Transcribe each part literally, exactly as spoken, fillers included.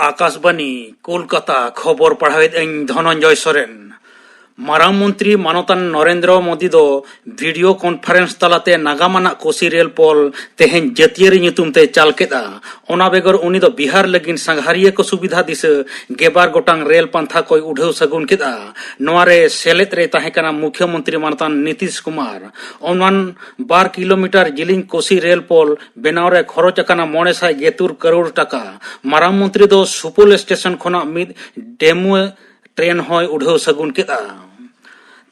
ᱟᱠᱟᱥᱵᱟᱱᱤ, ᱠᱳᱞᱠᱟᱛᱟ᱾ ᱠᱷᱚᱵᱚᱨ ᱯᱟᱲᱦᱟᱣᱮᱫ ᱟᱹᱧ ᱫᱷᱚᱱᱚᱱᱡᱚᱭ ᱥᱚᱨᱮᱱ᱾ ᱢᱟᱨᱟᱝ ᱢᱚᱱᱛᱨᱤ ᱢᱟᱱᱚᱛᱟᱱ ᱱᱚᱨᱮᱱᱫᱨᱚ ᱢᱳᱫᱤ ᱫᱚ video conference ᱛᱟᱞᱟᱛᱮ ᱱᱟᱜᱟᱢ ᱟᱱᱟᱜ ᱠᱳᱥᱤ ᱨᱮᱞ ᱯᱚᱞ ᱛᱮᱦᱮᱧ ᱡᱟᱹᱛᱤᱭᱟᱹᱨᱤ ᱧᱩᱛᱩᱢ ᱛᱮ ᱪᱟᱞ ᱠᱮᱫᱼᱟ᱾ ᱚᱱᱟ ᱵᱮᱜᱚᱨ ᱩᱱᱤ ᱫᱚ ᱵᱤᱦᱟᱨ ᱞᱟᱹᱜᱤᱫ ᱥᱟᱸᱜᱷᱟᱨᱤᱭᱟᱹ ᱠᱚ ᱥᱩᱵᱤᱫᱷᱟ ᱫᱤᱥᱟᱹ ᱜᱮᱞᱵᱟᱨ ᱜᱚᱴᱟᱝ ᱨᱮᱞ ᱯᱟᱱᱛᱷᱟ ᱠᱚᱭ ᱩᱰᱷᱟᱹᱣ ᱥᱟᱹᱜᱩᱱ ᱠᱮᱫᱼᱟ᱾ ᱱᱚᱣᱟ ᱨᱮ ᱥᱮᱞᱮᱫ ᱨᱮ ᱛᱟᱦᱮᱸ ᱠᱟᱱᱟ ᱢᱩᱠᱷᱭᱚ ᱢᱚᱱᱛᱨᱤ ᱢᱟᱱᱚᱛᱟᱱ ᱱᱤᱛᱤᱥ ᱠᱩᱢᱟᱨ᱾ ᱚᱱᱩᱢᱟᱱ ᱵᱟᱨ ᱠᱤᱞᱳᱢᱤᱴᱟᱨ ᱡᱤᱞᱤᱧ ᱠᱳᱥᱤ ᱨᱮᱞ ᱯᱚᱞ ᱵᱮᱱᱟᱣ ᱨᱮ ᱠᱷᱚᱨᱚᱪ ᱟᱠᱟᱱᱟ ᱢᱚᱬᱮ ᱥᱟᱭ ᱜᱮᱛᱩᱨ ᱠᱟᱨᱳᱲ ᱴᱟᱠᱟ᱾ ᱢᱟᱨᱟᱝ ᱢᱚᱱᱛᱨᱤ ᱫᱚ ᱥᱩᱯᱚᱞ ᱥᱴᱮᱥᱚᱱ ᱠᱷᱚᱱᱟᱜ ᱢᱤᱫ ᱰᱮᱢᱩ ᱴᱨᱮᱱ ᱦᱚᱸᱭ ᱩᱰᱷᱟᱹᱣ ᱥᱟᱹᱜᱩᱱ ᱠᱮᱫᱼᱟ᱾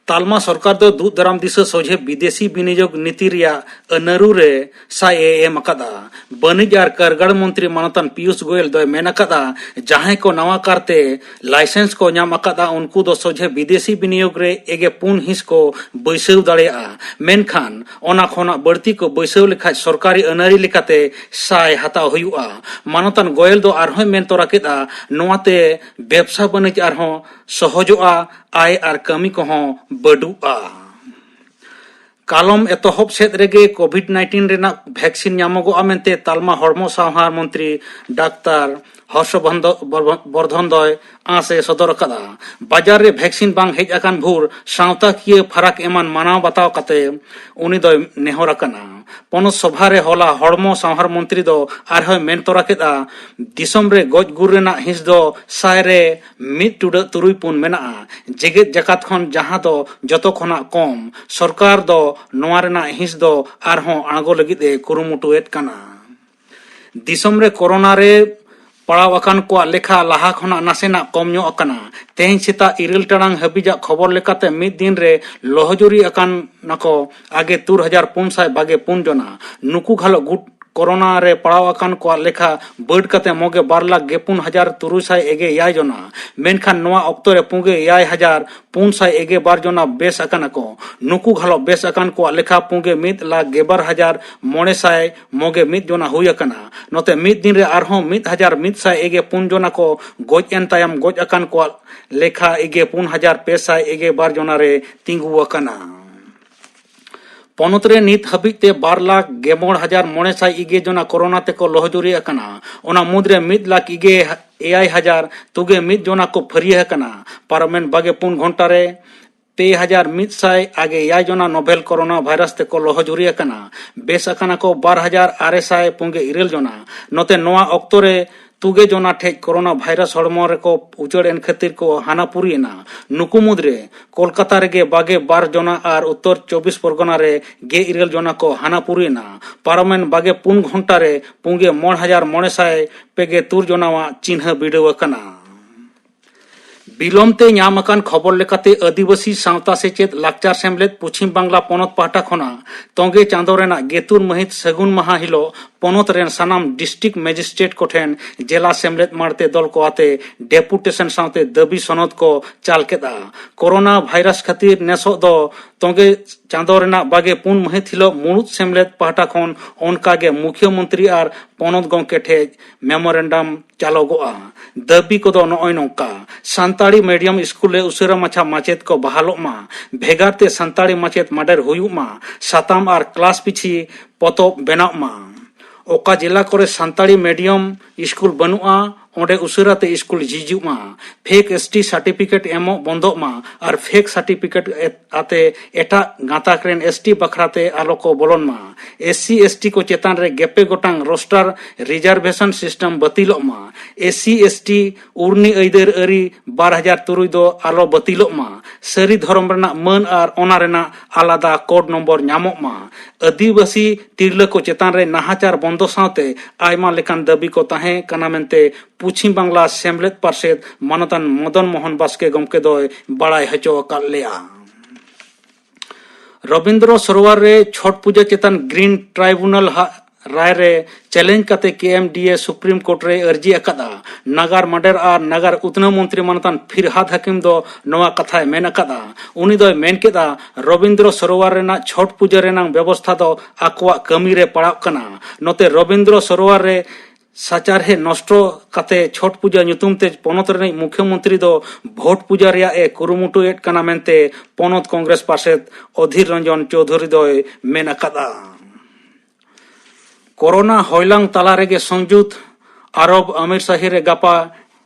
ᱛᱟᱞᱢᱟ ᱥᱚᱨᱠᱟᱨ ᱫᱚ ᱫᱩᱜ ᱫᱟᱨᱟᱢ ᱫᱤᱥᱟᱹ ᱥᱚᱡᱷᱮ ᱵᱤᱫᱮᱥᱤ ᱵᱤᱱᱤᱭᱳᱜᱽ ᱱᱤᱛᱤ ᱨᱮᱭᱟᱜ ᱟᱹᱱᱟᱹᱨᱩ ᱨᱮ ᱥᱟᱭ ᱮ ᱮᱢ ᱟᱠᱟᱫᱼᱟ᱾ ᱵᱟᱹᱱᱤᱡᱽ ᱟᱨ ᱠᱟᱹᱨᱜᱟᱲ ᱢᱚᱱᱛᱨᱤ ᱢᱟᱱᱚᱛᱟᱱ ᱯᱤᱭᱩᱥ ᱜᱳᱭᱮᱞ ᱫᱚᱭ ᱢᱮᱱ ᱟᱠᱟᱫᱼᱟ, ᱡᱟᱦᱟᱸᱭ ᱠᱚ ᱱᱟᱣᱟ ᱠᱟᱨᱛᱮ ᱞᱟᱭᱥᱮᱱᱥ ᱠᱚ ᱧᱟᱢ ᱟᱠᱟᱫᱼᱟ, ᱩᱱᱠᱩ ᱫᱚ ᱥᱚᱡᱷᱮ ᱵᱤᱫᱮᱥᱤ ᱵᱤᱱᱤᱭᱳᱜᱽ ᱨᱮ ᱮᱜᱮ ᱯᱩᱱ ᱦᱤᱸᱥ ᱠᱚ ᱵᱟᱹᱭᱥᱟᱹᱣ ᱫᱟᱲᱮᱭᱟᱜᱼᱟ, ᱢᱮᱱᱠᱷᱟᱱ ᱚᱱᱟ ᱠᱷᱚᱱᱟᱜ ᱵᱟᱹᱲᱛᱤ ᱠᱚ ᱵᱟᱹᱭᱥᱟᱹᱣ ᱞᱮᱠᱷᱟᱡ ᱥᱚᱨᱠᱟᱨᱤ ᱟᱹᱱᱟᱹᱨᱤ ᱞᱮᱠᱟᱛᱮ ᱥᱟᱭ ᱦᱟᱛᱟᱣ ᱦᱩᱭᱩᱜᱼᱟ᱾ ᱢᱟᱱᱚᱛᱟᱱ ᱜᱳᱭᱮᱞ ᱫᱚ ᱟᱨᱦᱚᱸᱭ ᱢᱮᱱ ᱛᱚᱨᱟ ᱠᱮᱫᱼᱟ, ᱱᱚᱣᱟᱛᱮ ᱵᱮᱵᱽᱥᱟ ᱵᱟᱹᱱᱤᱡᱽ ᱟᱨᱦᱚᱸ ᱥᱚᱦᱚᱡᱚᱜᱼᱟ, ᱟᱭ ᱟᱨ ᱠᱟᱹᱢᱤ ᱠᱚᱦᱚᱸ ᱵᱟᱹᱰᱩᱜᱼᱟ᱾ ᱠᱟᱞᱚᱢ ᱮᱛᱚᱦᱚᱵ ᱥᱮᱫ ᱨᱮᱜᱮ ᱠᱳᱵᱷᱤᱰ ᱱᱟᱭᱤᱱᱴᱤᱱ ᱨᱮᱱᱟᱜ ᱵᱷᱮᱠᱥᱤᱱ ᱧᱟᱢᱚᱜᱚᱜᱼᱟ ᱢᱮᱱᱛᱮ ᱛᱟᱞᱢᱟ ᱦᱚᱲᱢᱚ ᱥᱟᱶᱦᱟ ᱢᱚᱱᱛᱨᱤ ᱰᱟᱠᱛᱟᱨ ᱦᱚᱨᱥᱚ ᱵᱚᱨᱫᱷᱚᱱ ᱫᱚᱭ ᱟᱸᱥ ᱮ ᱥᱚᱫᱚᱨ ᱟᱠᱟᱫᱼᱟ᱾ ᱵᱟᱡᱟᱨ ᱨᱮ ᱵᱷᱮᱠᱥᱤᱱ ᱵᱟᱝ ᱦᱮᱡ ᱟᱠᱟᱱ ᱵᱷᱳᱨ ᱥᱟᱶᱛᱟᱠᱤᱭᱟᱹ ᱯᱷᱟᱨᱟᱠ ᱮᱢᱟᱱ ᱢᱟᱱᱟᱣ ᱵᱟᱛᱟᱣ ᱠᱟᱛᱮ ᱩᱱᱤ ᱫᱚᱭ ᱱᱮᱦᱚᱨ ᱟᱠᱟᱱᱟ᱾ ᱯᱚᱱᱚᱛ ᱥᱚᱵᱷᱟ ᱨᱮ ᱦᱚᱞᱟ ᱦᱚᱲᱢᱚ ᱥᱟᱶᱦᱟᱨ ᱢᱚᱱᱛᱨᱤ ᱫᱚ ᱟᱨᱦᱚᱸᱭ ᱢᱮᱱ ᱛᱚᱨᱟ ᱠᱮᱫᱼᱟ, ᱫᱤᱥᱚᱢ ᱨᱮ ᱜᱚᱡ ᱜᱩᱨ ᱨᱮᱱᱟᱜ ᱦᱤᱸᱥ ᱫᱚ ᱥᱟᱭ ᱨᱮ ᱢᱤᱫ ᱴᱩᱰᱟᱹᱜ ᱛᱩᱨᱩᱭ ᱯᱩᱱ ᱢᱮᱱᱟᱜᱼᱟ, ᱡᱮᱜᱮᱛ ᱡᱟᱠᱟᱛ ᱠᱷᱚᱱ ᱡᱟᱦᱟᱸ ᱫᱚ ᱡᱚᱛᱚ ᱠᱷᱚᱱᱟᱜ ᱠᱚᱢ᱾ ᱥᱚᱨᱠᱟᱨ ᱫᱚ ᱱᱚᱣᱟ ᱨᱮᱱᱟᱜ ᱦᱤᱸᱥ ᱫᱚ ᱟᱨᱦᱚᱸ ᱟᱬᱜᱚ ᱞᱟᱹᱜᱤᱫ ᱮ ᱠᱩᱨᱩᱢᱩᱴᱩᱭᱮᱫ ᱠᱟᱱᱟ᱾ ᱫᱤᱥᱚᱢ ᱨᱮ ᱠᱳᱨᱳᱱᱟ ᱨᱮ ᱯᱟᱲᱟᱣ ᱟᱠᱟᱱ ᱠᱚᱣᱟᱜ ᱞᱮᱠᱷᱟ ᱞᱟᱦᱟ ᱠᱷᱚᱱᱟᱜ ᱱᱟᱥᱮᱱᱟᱜ ᱠᱚᱢ ᱧᱚᱜ ᱟᱠᱟᱱᱟ᱾ ᱛᱮᱦᱮᱧ ᱥᱮᱛᱟᱜ ᱤᱨᱟᱹᱞ ᱴᱟᱲᱟᱝ ᱦᱟᱹᱵᱤᱡᱟᱜ ᱠᱷᱚᱵᱚᱨ ᱞᱮᱠᱟᱛᱮ ᱢᱤᱫ ᱫᱤᱱ ᱨᱮ ᱞᱚᱦᱚᱡᱩᱨᱤ ᱟᱠᱟᱱ ᱱᱟᱠᱚ ᱟᱜᱮ ᱛᱩᱨ ᱦᱟᱡᱟᱨ ᱯᱩᱱ ᱥᱟᱭ ᱵᱟᱜᱮ ᱯᱩᱱ ᱡᱚᱱᱟ᱾ ᱱᱩᱠᱩ ᱜᱷᱟᱞᱚᱜ ᱜᱩᱴ ᱠᱳᱨᱳᱱᱟ ᱨᱮ ᱯᱟᱲᱟᱣ ᱟᱠᱟᱱ ᱠᱚᱣᱟᱜ ᱞᱮᱠᱷᱟ ᱵᱟᱹᱰ ᱠᱟᱛᱮ ᱢᱚᱜᱮ ᱵᱟᱨ ᱞᱟᱠᱷ ᱜᱮ ᱯᱩᱱ ᱦᱟᱡᱟᱨ ᱛᱩᱨᱩᱭ ᱥᱟᱭ ᱮᱜᱮ ᱮᱭᱟᱭ ᱡᱚᱱᱟ᱾ ᱢᱮᱱᱠᱷᱟᱱ ᱱᱚᱣᱟ ᱚᱠᱛᱚ ᱨᱮ ᱯᱩᱸᱜᱮ ᱮᱭᱟᱭ ᱦᱟᱡᱟᱨ ᱯᱩᱱ ᱥᱟᱭ ᱮᱜᱮ ᱵᱟᱨ ᱡᱚᱱᱟ ᱵᱮᱥ ᱟᱠᱟᱱᱟ ᱠᱚ᱾ ᱱᱩᱠᱩ ᱜᱷᱟᱞᱚᱜ ᱵᱮᱥ ᱟᱠᱟᱱ ᱠᱚᱣᱟᱜ ᱞᱮᱠᱷᱟ ᱯᱩᱸᱜᱮ ᱢᱤᱫ ᱞᱟᱠᱷ ᱜᱮᱞᱵᱟᱨ ᱦᱟᱡᱟᱨ ᱢᱚᱬᱮ ᱥᱟᱭ ᱢᱚᱜᱮ ᱢᱤᱫ ᱡᱚᱱᱟ ᱦᱩᱭ ᱟᱠᱟᱱᱟ᱾ ᱱᱚᱛᱮ ᱢᱤᱫ ᱫᱤᱱ ᱨᱮ ᱟᱨᱦᱚᱸ ᱢᱤᱫ ᱦᱟᱡᱟᱨ ᱢᱤᱫ ᱥᱟᱭ ᱮᱜᱮ ᱯᱩᱱ ᱡᱚᱱᱟ ᱠᱚ ᱜᱚᱡ ᱮᱱ ᱛᱟᱭᱚᱢ ᱜᱚᱡ ᱟᱠᱟᱱ ᱠᱚᱣᱟᱜ ᱞᱮᱠᱷᱟ ᱮᱜᱮ ᱯᱩᱱ ᱦᱟᱡᱟᱨ ᱯᱮ ᱥᱟᱭ ᱮᱜᱮ ᱵᱟᱨ ᱡᱚᱱᱟ ᱨᱮ ᱛᱤᱸᱜᱩ ᱟᱠᱟᱱᱟ᱾ ᱯᱚᱱᱚᱛ ᱨᱮ ᱱᱤᱛ ᱦᱟᱹᱵᱤᱡ ᱛᱮ ᱵᱟᱨ ᱞᱟᱠᱷ ᱜᱮᱞ ᱢᱚᱬᱮ ᱦᱟᱡᱟᱨ ᱢᱚᱬᱮ ᱥᱟᱭ ᱤᱜᱮ ᱡᱚᱱᱟ ᱠᱳᱨᱳᱱᱟ ᱛᱮᱠᱚ ᱞᱚᱦᱚᱡᱩᱨᱤ ᱟᱠᱟᱱᱟ᱾ ᱚᱱᱟ ᱢᱩᱫᱽᱨᱮ ᱢᱤᱫ ᱞᱟᱠᱷ ᱤᱜᱮ ᱮᱭᱟᱭ ᱦᱟᱡᱟᱨ ᱛᱩᱜᱮ ᱢᱤᱫ ᱡᱚᱱᱟ ᱠᱚ ᱯᱷᱟᱹᱨᱭᱟᱹ ᱟᱠᱟᱱᱟ᱾ ᱯᱟᱨᱚᱢᱮᱱ ᱵᱟᱜᱮ ᱯᱩᱱ ᱜᱷᱚᱱᱴᱟ ᱨᱮ ᱯᱮ ᱦᱟᱡᱟᱨ ᱢᱤᱫ ᱥᱟᱭ ᱟᱜᱮ ᱮᱭᱟᱭ ᱡᱚᱱᱟ ᱱᱚᱵᱷᱮᱞ ᱠᱳᱨᱳᱱᱟ ᱵᱷᱟᱭᱨᱟᱥ ᱛᱮᱠᱚ ᱞᱚᱦᱚᱡᱩᱨᱤ ᱟᱠᱟᱱᱟ᱾ ᱵᱮᱥ ᱟᱠᱟᱱᱟ ᱠᱚ ᱵᱟᱨ ᱦᱟᱡᱟᱨ ᱟᱨᱮ ᱥᱟᱭ ᱯᱩᱱᱜᱮ ᱤᱨᱟᱹᱞ ᱡᱚᱱᱟ᱾ ᱱᱚᱛᱮ ᱱᱚᱣᱟ ᱚᱠᱛᱚ ᱨᱮ ᱛᱩᱜᱮ ᱡᱚᱱᱟ ᱴᱷᱮᱡ ᱠᱳᱨᱳᱱᱟ ᱵᱷᱟᱭᱨᱟᱥ ᱦᱚᱲᱢᱚ ᱨᱮᱠᱚ ᱩᱪᱟᱹᱲ ᱮᱱ ᱠᱷᱟᱹᱛᱤᱨ ᱠᱚ ᱦᱟᱱᱟ ᱯᱩᱨᱤᱭᱮᱱᱟ᱾ ᱱᱩᱠᱩ ᱢᱩᱫᱽᱨᱮ ᱠᱳᱞᱠᱟᱛᱟ ᱨᱮᱜᱮ ᱵᱟᱜᱮ ᱵᱟᱨ ᱡᱚᱱᱟ ᱟᱨ ᱩᱛᱛᱚᱨ ᱪᱚᱵᱵᱤᱥ ᱯᱚᱨᱜᱚᱱᱟ ᱨᱮ ᱜᱮ ᱤᱨᱟᱹᱞ ᱡᱚᱱᱟ ᱠᱚ ᱦᱟᱱᱟ ᱯᱩᱨᱤᱭᱮᱱᱟ᱾ ᱯᱟᱨᱚᱢᱮᱱ ᱵᱟᱜᱮ ᱯᱩᱱ ᱜᱷᱚᱱᱴᱟ ᱨᱮ ᱯᱩᱸᱜᱮ ᱢᱚᱬᱮ ᱦᱟᱡᱟᱨ ᱢᱚᱬᱮ ᱥᱟᱭ ᱯᱮᱜᱮ ᱛᱩᱨ ᱡᱚᱱᱟᱣᱟᱜ ᱪᱤᱱᱦᱟᱹ ᱵᱤᱰᱟᱹᱣ ᱟᱠᱟᱱᱟ᱾ ᱵᱤᱞᱚᱢ ᱛᱮ ᱧᱟᱢ ᱟᱠᱟᱱ ᱠᱷᱚᱵᱚᱨ ᱞᱮᱠᱟᱛᱮ, ᱟᱹᱫᱤᱵᱟᱹᱥᱤ ᱥᱟᱶᱛᱟ ᱥᱮᱪᱮᱫ ᱞᱟᱠᱪᱟᱨ ᱥᱮᱢᱞᱮᱫ ᱯᱚᱪᱷᱤᱢ ᱵᱟᱝᱞᱟ ᱯᱚᱱᱚᱛ ᱯᱟᱦᱴᱟ ᱠᱷᱚᱱᱟᱜ ᱛᱚᱸᱜᱮ ᱪᱟᱸᱫᱚ ᱨᱮᱱᱟᱜ ᱜᱮᱛᱩᱨ ᱢᱟᱹᱦᱤᱛ ᱥᱟᱹᱜᱩᱱ ᱢᱟᱦᱟ ᱦᱤᱞᱳᱜ ᱯᱚᱱᱚᱛ ᱨᱮᱱ ᱥᱟᱱᱟᱢ district magistrate ᱠᱚᱴᱷᱮᱱ ᱡᱮᱞᱟ ᱥᱮᱢᱞᱮᱫ ᱢᱟᱲᱛᱮ ᱫᱚᱞ ᱠᱚ ᱟᱛᱮ deputation ᱥᱟᱶᱛᱮ ᱫᱟᱹᱵᱤ ᱥᱚᱱᱚᱫ ᱠᱚ ᱪᱟᱞ ᱠᱮᱫᱼᱟ᱾ ᱠᱳᱨᱳᱱᱟ ᱵᱷᱟᱭᱨᱟᱥ ᱠᱷᱟᱹᱛᱤᱨ ᱱᱮᱥᱚᱜ ᱫᱚ ᱛᱚᱸᱜᱮ ᱪᱟᱸᱫᱚ ᱨᱮᱱᱟᱜ ᱵᱟᱜᱮ ᱯᱩᱱ ᱢᱟᱹᱦᱤᱛ ᱦᱤᱞᱳᱜ ᱢᱩᱬᱩᱫ ᱥᱮᱢᱞᱮᱫ ᱯᱟᱦᱴᱟ ᱠᱷᱚᱱ ᱚᱱᱠᱟᱜᱮ ᱢᱩᱠᱷᱭᱟᱹ ᱢᱚᱱᱛᱨᱤ ᱟᱨ ᱯᱚᱱᱚᱛ ᱜᱚᱢᱠᱮ ᱴᱷᱮᱡ memorandum ᱪᱟᱞᱚᱜᱚᱜᱼᱟ᱾ ᱫᱟᱹᱵᱤ ᱠᱚᱫᱚ ᱱᱚᱜᱼᱚᱭ ᱱᱚᱝᱠᱟ: ᱥᱟᱱᱛᱟᱲᱤ medium ᱥᱠᱩᱞ ᱨᱮ ᱩᱥᱟᱹᱨᱟ ᱢᱟᱪᱷᱟ ᱢᱟᱪᱮᱫ ᱠᱚ ᱵᱟᱦᱟᱞᱚᱜ ᱢᱟ, ᱵᱷᱮᱜᱟᱨ ᱛᱮ ᱥᱟᱱᱛᱟᱲᱤ ᱢᱟᱪᱮᱫ ᱢᱟᱰᱮᱨ ᱦᱩᱭᱩᱜ ᱢᱟ, ᱥᱟᱛᱟᱢ ᱟᱨ class ᱯᱤᱪᱷᱤ ᱯᱚᱛᱚᱵ ᱵᱮᱱᱟᱜ ᱢᱟ, ᱚᱠᱟ ᱡᱮᱞᱟ ᱠᱚᱨᱮ ᱥᱟᱱᱛᱟᱲᱤ medium ᱥᱠᱩᱞ ᱵᱟᱹᱱᱩᱜᱼᱟ, ᱚᱸᱰᱮ ᱩᱥᱟᱹᱨᱟ ᱛᱮ ᱥᱠᱩᱞ ᱡᱷᱤᱡᱩᱜ ᱢᱟ, fake S T certificate ᱮᱢᱚᱜ ᱵᱚᱱᱫᱚᱜ ᱢᱟ ᱟᱨ fake certificate ᱮᱛ-, ᱟᱛᱮ ᱮᱴᱟᱜ ᱜᱟᱸᱛᱟᱠ ᱨᱮᱱ S T ᱵᱟᱠᱷᱨᱟ ᱛᱮ ᱟᱞᱚ ᱠᱚ ᱵᱚᱞᱚᱱ ᱢᱟ, S C S T ᱠᱚ ᱪᱮᱛᱟᱱ ᱨᱮ ᱜᱮᱯᱮ ᱜᱚᱴᱟᱝ roster reservation system ᱵᱟᱹᱛᱤᱞᱚᱜ ᱢᱟ, S C S T ᱩᱨᱱᱤ ᱟᱹᱭᱫᱟᱹᱨ ᱟᱹᱨᱤ ᱵᱟᱨ ᱦᱟᱡᱟᱨ ᱛᱩᱨᱩᱭ ᱫᱚ ᱟᱞᱚ ᱵᱟᱹᱛᱤᱞᱚᱜ ᱢᱟ, ᱥᱟᱹᱨᱤ ᱫᱷᱚᱨᱚᱢ ᱨᱮᱱᱟᱜ ᱢᱟᱹᱱ ᱟᱨ ᱚᱱᱟ ᱨᱮᱱᱟᱜ ᱟᱞᱟᱫᱟ code number ᱧᱟᱢᱚᱜ ᱢᱟ, ᱟᱹᱫᱤᱵᱟᱹᱥᱤ ᱛᱤᱨᱞᱟᱹ ᱠᱚ ᱪᱮᱛᱟᱱ ᱨᱮ ᱱᱟᱦᱟᱪᱟᱨ ᱵᱚᱱᱫᱚ ᱥᱟᱶᱛᱮ ᱟᱭᱢᱟ ᱞᱮᱠᱟᱱ ᱫᱟᱹᱵᱤ ᱠᱚ ᱛᱟᱦᱮᱸ ᱠᱟᱱᱟ ᱢᱮᱱᱛᱮ ᱯᱚᱪᱷᱤᱢ ᱵᱟᱝᱞᱟ ᱥᱮᱢᱞᱮᱫ ᱯᱟᱨᱥᱮᱛ ᱢᱟᱱᱚᱛᱟᱱ ᱢᱚᱫᱚᱱ ᱢᱳᱦᱚᱱ ᱵᱟᱥᱠᱮ ᱜᱚᱢᱠᱮ ᱫᱚᱭ ᱵᱟᱲᱟᱭ ᱦᱚᱪᱚ ᱟᱠᱟᱫ ᱞᱮᱭᱟ᱾ ᱨᱚᱵᱤᱱᱫᱨᱚ ᱥᱚᱨᱳᱣᱟᱨ ᱨᱮ ᱪᱷᱚᱴ ᱯᱩᱡᱟᱹ ᱪᱮᱛᱟᱱ Green Tribunal ᱦᱟᱜ ᱨᱟᱭ ᱨᱮ challenge ᱠᱟᱛᱮ K M D A Supreme Court ᱨᱮ ᱟᱹᱨᱡᱤ ᱟᱠᱟᱫᱼᱟ᱾ ᱱᱟᱜᱟᱨ ᱢᱟᱰᱮᱨ ᱟᱨ ᱱᱟᱜᱟᱨ ᱩᱛᱱᱟᱹᱣ ᱢᱚᱱᱛᱨᱤ ᱢᱟᱱᱚᱛᱟᱱ ᱯᱷᱤᱨᱦᱟᱫ ᱦᱟᱠᱤᱢ ᱫᱚ ᱱᱚᱣᱟ ᱠᱟᱛᱷᱟᱭ ᱢᱮᱱ ᱟᱠᱟᱫᱼᱟ᱾ ᱩᱱᱤ ᱫᱚᱭ ᱢᱮᱱ ᱠᱮᱫᱼᱟ, ᱨᱚᱵᱤᱱᱫᱨᱚ ᱥᱚᱨᱳᱣᱟᱨ ᱨᱮᱱᱟᱜ ᱪᱷᱚᱴ ᱯᱩᱡᱟᱹ ᱨᱮᱱᱟᱜ ᱵᱮᱵᱚᱥᱛᱷᱟ ᱫᱚ ᱟᱠᱚᱣᱟᱜ ᱠᱟᱹᱢᱤ ᱨᱮ ᱯᱟᱲᱟᱜ ᱠᱟᱱᱟ᱾ ᱱᱚᱛᱮ ᱨᱚᱵᱤᱱᱫᱨᱚ ᱥᱚᱨᱳᱣᱟᱨ ᱨᱮ ᱥᱟᱪᱟᱨᱦᱮ ᱱᱚᱥᱴᱚ ᱠᱟᱛᱮ ᱪᱷᱚᱴ ᱯᱩᱡᱟᱹ ᱧᱩᱛᱩᱢ ᱛᱮ ᱯᱚᱱᱚᱛ ᱨᱤᱱᱤᱡ ᱢᱩᱠᱷᱭᱟᱹ ᱢᱚᱱᱛᱨᱤ ᱫᱚ ᱵᱷᱳᱴ ᱯᱩᱡᱟᱹ ᱨᱮᱭᱟᱜ ᱮ ᱠᱩᱨᱩᱢᱩᱴᱩᱭᱮᱫ ᱠᱟᱱᱟ ᱢᱮᱱᱛᱮ ᱯᱚᱱᱚᱛ ᱠᱚᱝᱜᱨᱮᱥ ᱯᱟᱨᱥᱮᱛ ᱚᱫᱷᱤᱨ ᱨᱚᱧᱡᱚᱱ ᱪᱳᱣᱫᱷᱩᱨᱤ ᱫᱚᱭ ᱢᱮᱱ ᱟᱠᱟᱫᱼᱟ᱾ ᱠᱳᱨᱳᱱᱟ ᱦᱚᱭᱞᱟᱝ ᱛᱟᱞᱟ ᱨᱮᱜᱮ ᱥᱚᱝᱡᱩᱛ ᱟᱨᱚᱵ ᱟᱢᱤᱨ ᱥᱟᱦᱤ ᱨᱮ ᱜᱟᱯᱟ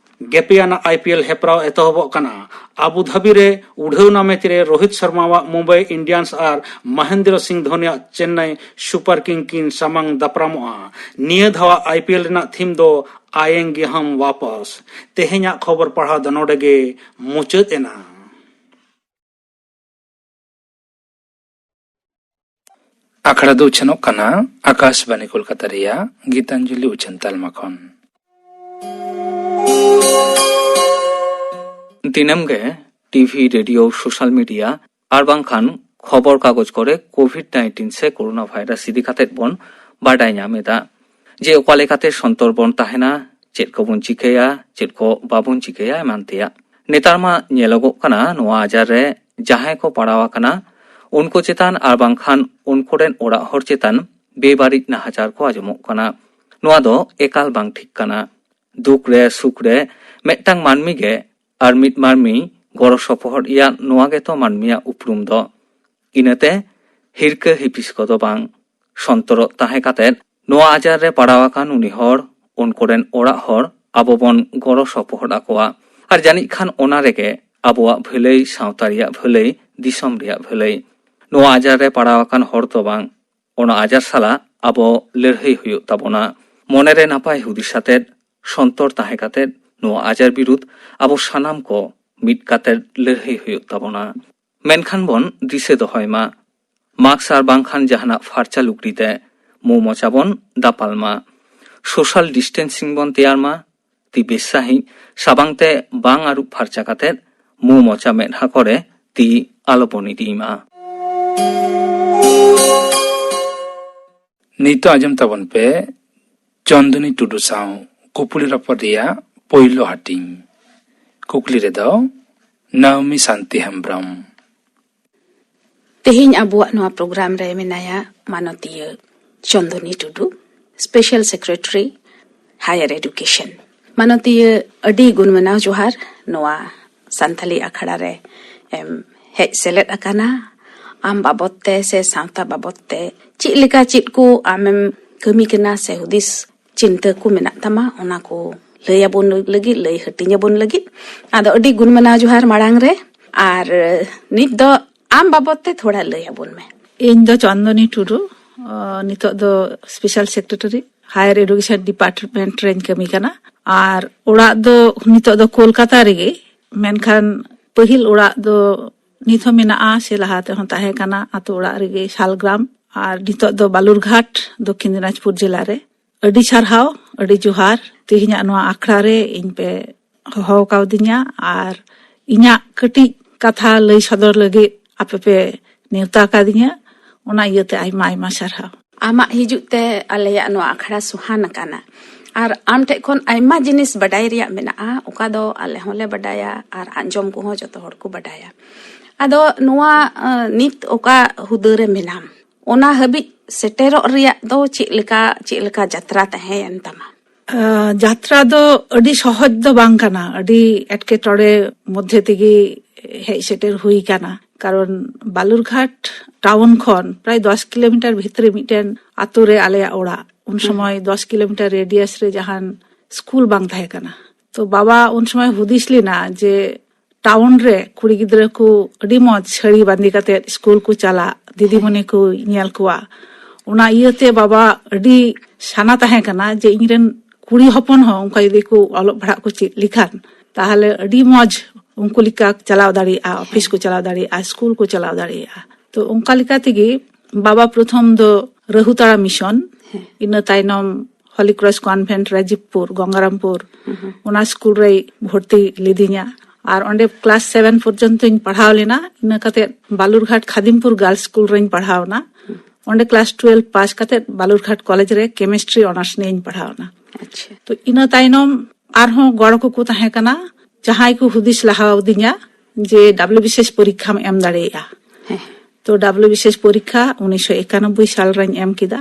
ᱜᱮᱯᱮ ᱟᱱᱟᱜ ᱟᱭᱯᱤᱮᱞ ᱦᱮᱯᱨᱟᱣ ᱮᱛᱚᱦᱚᱵᱚᱜ ᱠᱟᱱᱟ᱾ ᱟᱵᱩ ᱫᱷᱟᱵᱤ ᱨᱮ ᱩᱰᱷᱟᱹᱣᱱᱟ ᱢᱮᱪ ᱨᱮ ᱨᱳᱦᱤᱛ ᱥᱚᱨᱢᱟᱣᱟᱜ ᱢᱩᱢᱵᱟᱭ ᱤᱱᱰᱤᱭᱟᱱᱥ ᱟᱨ ᱢᱚᱦᱮᱱᱫᱨᱚ ᱥᱤᱝ ᱫᱷᱳᱱᱤᱭᱟᱜ ᱪᱮᱱᱱᱟᱭ ᱥᱩᱯᱟᱨ ᱠᱤᱝ ᱠᱤᱱ ᱥᱟᱢᱟᱝ ᱫᱟᱯᱨᱟᱢᱚᱜᱼᱟ᱾ ᱱᱤᱭᱟᱹ ᱫᱷᱟᱣᱟᱜ ᱟᱭᱯᱤᱮᱞ ᱨᱮᱱᱟᱜ ᱛᱷᱤᱢ ᱫᱚ ᱟᱭᱮᱝᱜᱮ ᱦᱟᱢ ᱣᱟᱯᱚᱥ᱾ ᱛᱮᱦᱮᱧᱟᱜ ᱠᱷᱚᱵᱚᱨ ᱯᱟᱲᱦᱟᱣ ᱫᱚ ᱱᱚᱰᱮ ᱜᱮ ᱢᱩᱪᱟᱹᱫ ᱮᱱᱟ᱾ ᱟᱠᱷᱲᱟ ᱫᱚ ᱩᱪᱷᱟᱹᱱᱚᱜ ᱠᱟᱱᱟ ᱟᱠᱟᱥᱵᱟᱱᱤ ᱠᱳᱞᱠᱟᱛᱟ ᱨᱮᱭᱟᱜ ᱜᱤᱛᱟᱧᱡᱚᱞᱤ ᱩᱪᱷᱟᱹᱱ ᱛᱟᱞᱢᱟ ᱠᱷᱚᱱ᱾ ᱫᱤᱱᱟᱹᱢ ᱜᱮ ᱴᱤᱵᱷᱤ, ᱨᱮᱰᱤᱭᱳ, ᱥᱳᱥᱟᱞ ᱢᱤᱰᱤᱭᱟ ᱟᱨ ᱵᱟᱝᱠᱷᱟᱱ ᱠᱷᱚᱵᱚᱨ ᱠᱟᱜᱚᱡᱽ ᱠᱚᱨᱮ ᱠᱳᱵᱷᱤᱰ ᱱᱟᱭᱤᱱᱴᱤᱱ ᱥᱮ ᱠᱳᱨᱳᱱᱟ ᱵᱷᱟᱭᱨᱟᱥ ᱤᱫᱤ ᱠᱟᱛᱮᱫ ᱵᱚᱱ ᱵᱟᱰᱟᱭ ᱧᱟᱢ ᱮᱫᱟ, ᱡᱮ ᱚᱠᱟ ᱞᱮᱠᱟᱛᱮ ᱥᱚᱱᱛᱚᱨ ᱵᱚᱱ ᱛᱟᱦᱮᱱᱟ, ᱪᱮᱫ ᱠᱚᱵᱚᱱ ᱪᱤᱠᱟᱹᱭᱟ, ᱪᱮᱫ ᱠᱚ ᱵᱟᱵᱚᱱ ᱪᱤᱠᱟᱹᱭᱟ, ᱮᱢᱟᱱ ᱛᱮᱭᱟᱜ᱾ ᱱᱮᱛᱟᱨ ᱢᱟ ᱧᱮᱞᱚᱜᱚᱜ ᱠᱟᱱᱟ, ᱱᱚᱣᱟ ᱟᱡᱟᱨ ᱨᱮ ᱡᱟᱦᱟᱸᱭ ᱠᱚ ᱯᱟᱲᱟᱣ ᱟᱠᱟᱱᱟ, ᱩᱱᱠᱩ ᱪᱮᱛᱟᱱ ᱟᱨ ᱵᱟᱝᱠᱷᱟᱱ ᱩᱱᱠᱩ ᱨᱮᱱ ᱚᱲᱟᱜ ᱦᱚᱲ ᱪᱮᱛᱟᱱ ᱵᱮᱵᱟᱹᱲᱤᱡ ᱱᱟᱦᱟᱪᱟᱨ ᱠᱚ ᱟᱸᱡᱚᱢᱚᱜ ᱠᱟᱱᱟ᱾ ᱱᱚᱣᱟ ᱫᱚ ᱮᱠᱟᱞ ᱵᱟᱝ ᱴᱷᱤᱠ ᱠᱟᱱᱟ᱾ ᱫᱩᱠ ᱨᱮ, ᱥᱩᱠ ᱨᱮ ᱢᱤᱫᱴᱟᱝ ᱢᱟᱹᱱᱢᱤ ᱜᱮ ᱟᱨ ᱢᱤᱫ ᱢᱟᱹᱱᱢᱤ ᱜᱚᱲᱚ ᱥᱚᱯᱚᱦᱚᱫ ᱮᱭᱟ, ᱱᱚᱣᱟ ᱜᱮᱛᱚ ᱢᱟᱹᱱᱢᱤᱭᱟᱜ ᱩᱯᱨᱩᱢ ᱫᱚ᱾ ᱤᱱᱟᱹᱛᱮ ᱦᱤᱨᱠᱟᱹ ᱦᱤᱯᱤᱥ ᱠᱚᱫᱚ ᱵᱟᱝ᱾ ᱥᱚᱱᱛᱚᱨᱚᱜ ᱛᱟᱦᱮᱸ ᱠᱟᱛᱮᱫ ᱱᱚᱣᱟ ᱟᱡᱟᱨ ᱨᱮ ᱯᱟᱲᱟᱣ ᱟᱠᱟᱱ ᱩᱱᱤ ᱦᱚᱲ, ᱩᱱᱠᱩ ᱨᱮᱱ ᱚᱲᱟᱜ ᱦᱚᱲ ᱟᱵᱚ ᱵᱚᱱ ᱜᱚᱲᱚ ᱥᱚᱯᱚᱦᱚᱫ ᱟᱠᱚᱣᱟ᱾ ᱟᱨ ᱡᱟᱹᱱᱤᱡ ᱠᱷᱟᱱ ᱚᱱᱟ ᱨᱮᱜᱮ ᱟᱵᱚᱣᱟᱜ ᱵᱷᱟᱹᱞᱟᱹᱭ, ᱥᱟᱶᱛᱟ ᱨᱮᱭᱟᱜ ᱵᱷᱟᱹᱞᱟᱹᱭ, ᱫᱤᱥᱚᱢ ᱨᱮᱭᱟᱜ ᱵᱷᱟᱹᱞᱟᱹᱭ᱾ ᱱᱚᱣᱟ ᱟᱡᱟᱨ ᱨᱮ ᱯᱟᱲᱟᱣ ᱟᱠᱟᱱ ᱦᱚᱲ ᱫᱚ ᱵᱟᱝ, ᱚᱱᱟ ᱟᱡᱟᱨ ᱥᱟᱞᱟᱜ ᱟᱵᱚ ᱞᱟᱹᱲᱦᱟᱹᱭ ᱦᱩᱭᱩᱜ ᱛᱟᱵᱚᱱᱟ᱾ ᱢᱚᱱᱮᱨᱮ ᱱᱟᱯᱟᱭ ᱦᱩᱫᱤᱥ ᱟᱛᱮᱫ, ᱥᱚᱱᱛᱚᱨ ᱛᱟᱦᱮᱸ ᱠᱟᱛᱮᱫ ᱱᱚᱣᱟ ᱟᱡᱟᱨ ᱵᱤᱨᱩᱫᱷ ᱟᱵᱚ ᱥᱟᱱᱟᱢ ᱠᱚ ᱢᱤᱫ ᱠᱟᱛᱮᱫ ᱞᱟᱹᱲᱦᱟᱹᱭ ᱦᱩᱭᱩᱜ ᱛᱟᱵᱚᱱᱟ᱾ ᱢᱮᱱᱠᱷᱟᱱ ᱵᱚᱱ ᱫᱤᱥᱟᱹ ᱫᱚᱦᱚᱭ ᱢᱟ, ᱢᱟᱥᱠ ᱟᱨ ᱵᱟᱝᱠᱷᱟᱱ ᱡᱟᱦᱟᱱᱟᱜ ᱯᱷᱟᱨᱪᱟ ᱞᱩᱜᱽᱲᱤ ᱛᱮ ᱢᱩ ᱢᱚᱪᱟ ᱵᱚᱱ ᱫᱟᱯᱟᱞ ᱢᱟ᱾ ᱥᱳᱥᱟᱞ ᱰᱤᱥᱴᱮᱱᱥᱤᱝ ᱵᱚᱱ ᱛᱮᱭᱟᱨ ᱢᱟ᱾ ᱛᱤ ᱵᱮᱥ ᱥᱟᱺᱦᱤᱡ ᱥᱟᱵᱟᱝ ᱛᱮ ᱵᱟᱝ ᱟᱹᱨᱩᱵ ᱯᱷᱟᱨᱪᱟ ᱠᱟᱛᱮᱫ ᱢᱩ ᱢᱚᱪᱟ ᱢᱮᱫᱦᱟ ᱠᱚᱨᱮ ᱛᱤ ᱟᱞᱚ ᱵᱚᱱ ᱤᱫᱤᱭ ᱢᱟ᱾ ᱱᱤᱛᱚᱜ ᱟᱸᱡᱚᱢ ᱛᱟᱵᱚᱱ ᱯᱮ ᱪᱚᱱᱫᱚᱱᱤ ᱴᱩᱰᱩ ᱥᱟᱶ ᱠᱩᱯᱩᱞᱤ ᱨᱚᱯᱚᱲ ᱨᱮᱭᱟᱜ ᱯᱳᱭᱞᱳ ᱦᱟᱹᱴᱤᱧ᱾ ᱠᱩᱠᱞᱤ ᱨᱮᱫᱚ ᱱᱟᱣᱢᱤ ᱥᱟᱱᱛᱤ ᱦᱮᱢᱵᱽᱨᱚᱢ᱾ ᱛᱮᱦᱮᱧ ᱟᱵᱚᱣᱟᱜ ᱱᱚᱣᱟ ᱯᱨᱳᱜᱨᱟᱢ ᱨᱮ ᱢᱮᱱᱟᱭᱟ ᱢᱟᱱᱚᱛᱤᱭᱟᱹ ᱪᱚᱱᱫᱚᱱᱤ ᱴᱩᱰᱩ, ᱥᱯᱮᱥᱟᱞ ᱥᱮᱠᱨᱮᱴᱟᱨᱤ, ᱦᱟᱭᱟᱨ ᱮᱰᱩᱠᱮᱥᱚᱱ᱾ ᱢᱟᱱᱚᱛᱤᱭᱟᱹ, ᱟᱹᱰᱤ ᱜᱩᱱᱢᱟᱱᱟᱣ ᱡᱚᱦᱟᱨ ᱱᱚᱣᱟ ᱥᱟᱱᱛᱟᱞᱤ ᱟᱠᱷᱲᱟ ᱨᱮ ᱮᱢ ᱦᱮᱡ ᱥᱮᱞᱮᱫ ᱟᱠᱟᱱᱟ᱾ ᱟᱢ ᱵᱟᱵᱚᱛ ᱛᱮ ᱥᱮ ᱥᱟᱶᱛᱟ ᱵᱟᱵᱚᱛ ᱛᱮ ᱪᱮᱫ ᱞᱮᱠᱟ, ᱪᱮᱫ ᱠᱚ ᱟᱢᱮᱢ ᱠᱟᱹᱢᱤ ᱠᱟᱱᱟ ᱥᱮ ᱦᱩᱫᱤᱥ ᱪᱤᱱᱛᱟᱹ ᱠᱚ ᱢᱮᱱᱟᱜ ᱛᱟᱢᱟ, ᱚᱱᱟ ᱠᱚ ᱞᱟᱹᱭ ᱟᱵᱚᱱ ᱞᱟᱹᱜᱤᱫ, ᱞᱟᱹᱭ ᱦᱟᱹᱴᱤᱧ ᱟᱵᱚᱱ ᱞᱟᱹᱜᱤᱫ᱾ ᱟᱫᱚ ᱟᱹᱰᱤ ᱜᱩᱱ ᱢᱟᱱᱟᱣ ᱡᱚᱦᱟᱨ ᱢᱟᱲᱟᱝ ᱨᱮ, ᱟᱨ ᱱᱤᱛ ᱫᱚ ᱟᱢ ᱵᱟᱵᱚᱫ ᱛᱮ ᱛᱷᱚᱲᱟ ᱞᱟᱹᱭ ᱟᱵᱚᱱ ᱢᱮ᱾ ᱤᱧ ᱫᱚ ᱪᱚᱱᱫᱚᱱᱤ ᱴᱩᱰᱩ, ᱱᱤᱛᱚᱜ ᱫᱚ special secretary higher education department ᱨᱮᱧ ᱠᱟᱹᱢᱤ ᱠᱟᱱᱟ᱾ ᱟᱨ ᱚᱲᱟᱜ ᱫᱚ ᱱᱤᱛᱚᱜ ᱫᱚ ᱠᱳᱞᱠᱟᱛᱟ ᱨᱮᱜᱮ, ᱢᱮᱱᱠᱷᱟᱱ ᱯᱟᱹᱦᱤᱞ ᱚᱲᱟᱜ ᱫᱚ ᱱᱤᱛ ᱦᱚᱸ ᱢᱮᱱᱟᱜᱼᱟ, ᱥᱮ ᱞᱟᱦᱟ ᱛᱮᱦᱚᱸ ᱛᱟᱦᱮᱸ ᱠᱟᱱᱟ, ᱟᱛᱳ ᱚᱲᱟᱜ ᱨᱮᱜᱮ, ᱥᱟᱞᱜᱨᱟᱢ, ᱟᱨ ᱱᱤᱛᱚᱜ ᱫᱚ ᱵᱟᱞᱩᱨᱜᱷᱟᱴ, ᱫᱚᱠᱠᱷᱤᱱ ᱫᱤᱱᱟᱡᱽᱯᱩᱨ ᱡᱮᱞᱟ ᱨᱮ᱾ ᱟᱹᱰᱤ ᱥᱟᱨᱦᱟᱣ, ᱟᱹᱰᱤ ᱡᱚᱦᱟᱨ, ᱛᱮᱦᱮᱧᱟᱜ ᱱᱚᱣᱟ ᱟᱠᱷᱲᱟ ᱨᱮ ᱤᱧ ᱯᱮ ᱦᱚᱦᱚ ᱠᱟᱣᱫᱤᱧᱟ ᱟᱨ ᱤᱧᱟᱹᱜ ᱠᱟᱹᱴᱤᱡ ᱠᱟᱛᱷᱟ ᱞᱟᱹᱭ ᱥᱚᱫᱚᱨ ᱞᱟᱹᱜᱤᱫ ᱟᱯᱮ ᱯᱮ ᱱᱮᱣᱛᱟ ᱠᱟᱫᱤᱧᱟ, ᱚᱱᱟ ᱤᱭᱟᱹᱛᱮ ᱟᱭᱢᱟ ᱟᱭᱢᱟ ᱥᱟᱨᱦᱟᱣ᱾ ᱟᱢᱟᱜ ᱦᱤᱡᱩᱜ ᱛᱮ ᱟᱞᱮᱭᱟᱜ ᱱᱚᱣᱟ ᱟᱠᱷᱲᱟ ᱥᱩᱦᱟᱱ ᱟᱠᱟᱱᱟ, ᱟᱨ ᱟᱢ ᱴᱷᱮᱡ ᱠᱷᱚᱱ ᱟᱭᱢᱟ ᱡᱤᱱᱤᱥ ᱵᱟᱰᱟᱭ ᱨᱮᱭᱟᱜ ᱢᱮᱱᱟᱜᱼᱟ, ᱚᱠᱟ ᱫᱚ ᱟᱞᱮ ᱦᱚᱸᱞᱮ ᱵᱟᱰᱟᱭᱟ ᱟᱨ ᱟᱸᱡᱚᱢ ᱠᱚᱦᱚᱸ ᱡᱚᱛᱚ ᱦᱚᱲ ᱠᱚ ᱵᱟᱰᱟᱭᱟ᱾ ᱟᱫᱚ ᱱᱚᱣᱟ, ᱟᱸ, ᱱᱤᱛ ᱚᱠᱟ ᱦᱩᱫᱟᱹ ᱨᱮ ᱢᱮᱱᱟᱢ, ᱚᱱᱟ ᱦᱟᱹᱵᱤᱡ ᱥᱮᱴᱮᱨᱚᱜ ᱨᱮᱭᱟᱜ ᱫᱚ ᱪᱮᱫ ᱞᱮᱠᱟ, ᱪᱮᱫ ᱞᱮᱠᱟ ᱡᱟᱛᱨᱟ ᱛᱟᱦᱮᱸᱭᱮᱱ ᱛᱟᱢᱟ? ᱟᱸ, ᱡᱟᱛᱨᱟ ᱫᱚ ᱟᱹᱰᱤ ᱥᱚᱦᱚᱡ ᱫᱚ ᱵᱟᱝ ᱠᱟᱱᱟ, ᱟᱹᱰᱤ ᱮᱴᱠᱮᱴᱚᱬᱮ ᱢᱚᱫᱽᱫᱷᱮ ᱛᱮᱜᱮ ᱦᱮᱡ ᱥᱮᱴᱮᱨ ᱦᱩᱭ ᱠᱟᱱᱟ᱾ ᱠᱟᱨᱚᱱ ᱵᱟᱞᱩᱨᱜᱷᱟᱴ ᱴᱟᱣᱩᱱ ᱠᱷᱚᱱ ᱯᱨᱟᱭ ᱫᱚᱥ ᱠᱤᱞᱳᱢᱤᱴᱟᱨ ᱵᱷᱤᱛᱨᱤ ᱢᱤᱫᱴᱮᱱ ᱟᱛᱳ ᱨᱮ ᱟᱞᱮᱭᱟᱜ ᱚᱲᱟᱜ᱾ ᱩᱱ ᱥᱚᱢᱚᱭ ᱫᱚᱥ ᱠᱤᱞᱳᱢᱤᱴᱟᱨ ᱨᱮᱰᱤᱭᱟᱥ ᱨᱮ ᱡᱟᱦᱟᱱ ᱥᱠᱩᱞ ᱵᱟᱝ ᱛᱟᱦᱮᱸ ᱠᱟᱱᱟ᱾ ᱛᱚ ᱵᱟᱵᱟ ᱩᱱ ᱥᱚᱢᱚᱭ ᱦᱩᱫᱤᱥ ᱞᱮᱱᱟ ᱡᱮ ᱴᱟᱣᱩᱱ ᱨᱮ ᱠᱩᱲᱤ ᱜᱤᱫᱽᱨᱟᱹ ᱠᱚ ᱟᱹᱰᱤ ᱢᱚᱡᱽ ᱥᱟᱹᱲᱤ ᱵᱟᱸᱫᱮ ᱠᱟᱛᱮ ᱥᱠᱩᱞ ᱠᱚ ᱪᱟᱞᱟᱜ, ᱫᱤᱫᱤᱢᱩᱱᱤ ᱠᱚ ᱧᱮᱞ ᱠᱚᱣᱟ᱾ ᱚᱱᱟ ᱤᱭᱟᱹᱛᱮ ᱵᱟᱵᱟ ᱟᱹᱰᱤ ᱥᱟᱱᱟ ᱛᱟᱦᱮᱸ ᱠᱟᱱᱟ ᱡᱮ ᱤᱧᱨᱮᱱ ᱠᱩᱲᱤ ᱦᱚᱯᱚᱱ ᱦᱚᱸ ᱚᱱᱠᱟ ᱡᱩᱫᱤ ᱠᱚ ᱚᱞᱚᱜ ᱯᱟᱲᱦᱟᱜ ᱠᱚ ᱪᱮᱫ ᱞᱮᱠᱷᱟᱱ, ᱛᱟᱦᱞᱮ ᱟᱹᱰᱤ ᱢᱚᱡᱽ ᱩᱱᱠᱩ ᱞᱮᱠᱟ ᱪᱟᱞᱟᱣ ᱫᱟᱲᱮᱭᱟᱜᱼᱟ, ᱚᱯᱷᱤᱥ ᱠᱚ ᱪᱟᱞᱟᱣ ᱫᱟᱲᱮᱭᱟᱜᱼᱟ, ᱥᱠᱩᱞ ᱠᱚ ᱪᱟᱞᱟᱣ ᱫᱟᱲᱮᱭᱟᱜᱼᱟ᱾ ᱛᱚ ᱚᱱᱠᱟ ᱞᱮᱠᱟ ᱛᱮᱜᱮ ᱵᱟᱵᱟ ᱯᱨᱚᱛᱷᱚᱢ ᱫᱚ ᱨᱟᱹᱦᱩᱛᱟᱲᱟ ᱢᱤᱥᱚᱱ, ᱤᱱᱟᱹ ᱛᱟᱭᱱᱚᱢ ᱦᱚᱞᱤ ᱠᱨᱚᱥ ᱠᱚᱱᱵᱷᱮᱱᱴ ᱨᱟᱡᱤᱵᱽᱯᱩᱨ, ᱜᱚᱝᱜᱟᱨᱟᱢᱯᱩᱨ, ᱚᱱᱟ ᱥᱠᱩᱞ ᱨᱮᱭ ᱵᱷᱚᱨᱛᱤ ᱞᱤᱫᱤᱧᱟ᱾ ᱟᱨ ᱚᱸᱰᱮ ᱠᱞᱟᱥ ᱥᱮᱵᱷᱮᱱ ᱯᱚᱨᱡᱚᱱᱛᱚᱧ ᱯᱟᱲᱦᱟᱣ ᱞᱮᱱᱟ᱾ ᱤᱱᱟᱹ ᱠᱟᱛᱮ ᱵᱟᱞᱩᱨᱜᱷᱟᱴ ᱠᱷᱟᱫᱤᱢᱯᱩᱨ ᱜᱟᱨᱞᱥ ᱥᱠᱩᱞ ᱨᱮᱧ ᱯᱟᱲᱦᱟᱣ ᱮᱱᱟ᱾ ᱚᱸᱰᱮ ᱠᱞᱟᱥ ᱴᱩᱭᱮᱞᱵᱷ ᱯᱟᱥ ᱠᱟᱛᱮ ᱵᱟᱞᱩᱨᱜᱷᱟᱴ ᱠᱚᱞᱮᱡᱽ ᱨᱮ ᱠᱮᱢᱤᱥᱴᱨᱤ ᱚᱱᱟᱨᱥ ᱱᱤᱭᱮᱧ ᱯᱟᱲᱦᱟᱣ ᱮᱱᱟ᱾ ᱟᱪᱪᱷᱟ᱾ ᱛᱚ ᱤᱱᱟᱹ ᱛᱟᱭᱱᱚᱢ ᱟᱨᱦᱚᱸ ᱜᱚᱲᱚ ᱠᱚᱠᱚ ᱛᱟᱦᱮᱸ ᱠᱟᱱᱟ, ᱡᱟᱦᱟᱸᱭ ᱠᱚ ᱦᱩᱫᱤᱥ ᱞᱟᱦᱟ ᱟᱹᱫᱤᱧᱟ ᱡᱮ ᱰᱟᱵᱞᱤᱭᱩ ᱵᱤ ᱥᱤ ᱮᱥ ᱯᱚᱨᱤᱠᱠᱷᱟᱢ ᱮᱢ ᱫᱟᱲᱮᱭᱟᱜᱼᱟ᱾ ᱦᱮᱸ᱾ ᱛᱚ ᱰᱟᱵᱞᱤᱭᱩ ᱵᱤ ᱥᱤ ᱮᱥ ᱯᱚᱨᱤᱠᱠᱷᱟ ᱩᱱᱤᱥᱥᱚ ᱮᱠᱟᱱᱚᱵᱵᱳᱭ ᱥᱟᱞ ᱨᱮᱧ ᱮᱢ ᱠᱮᱫᱟ᱾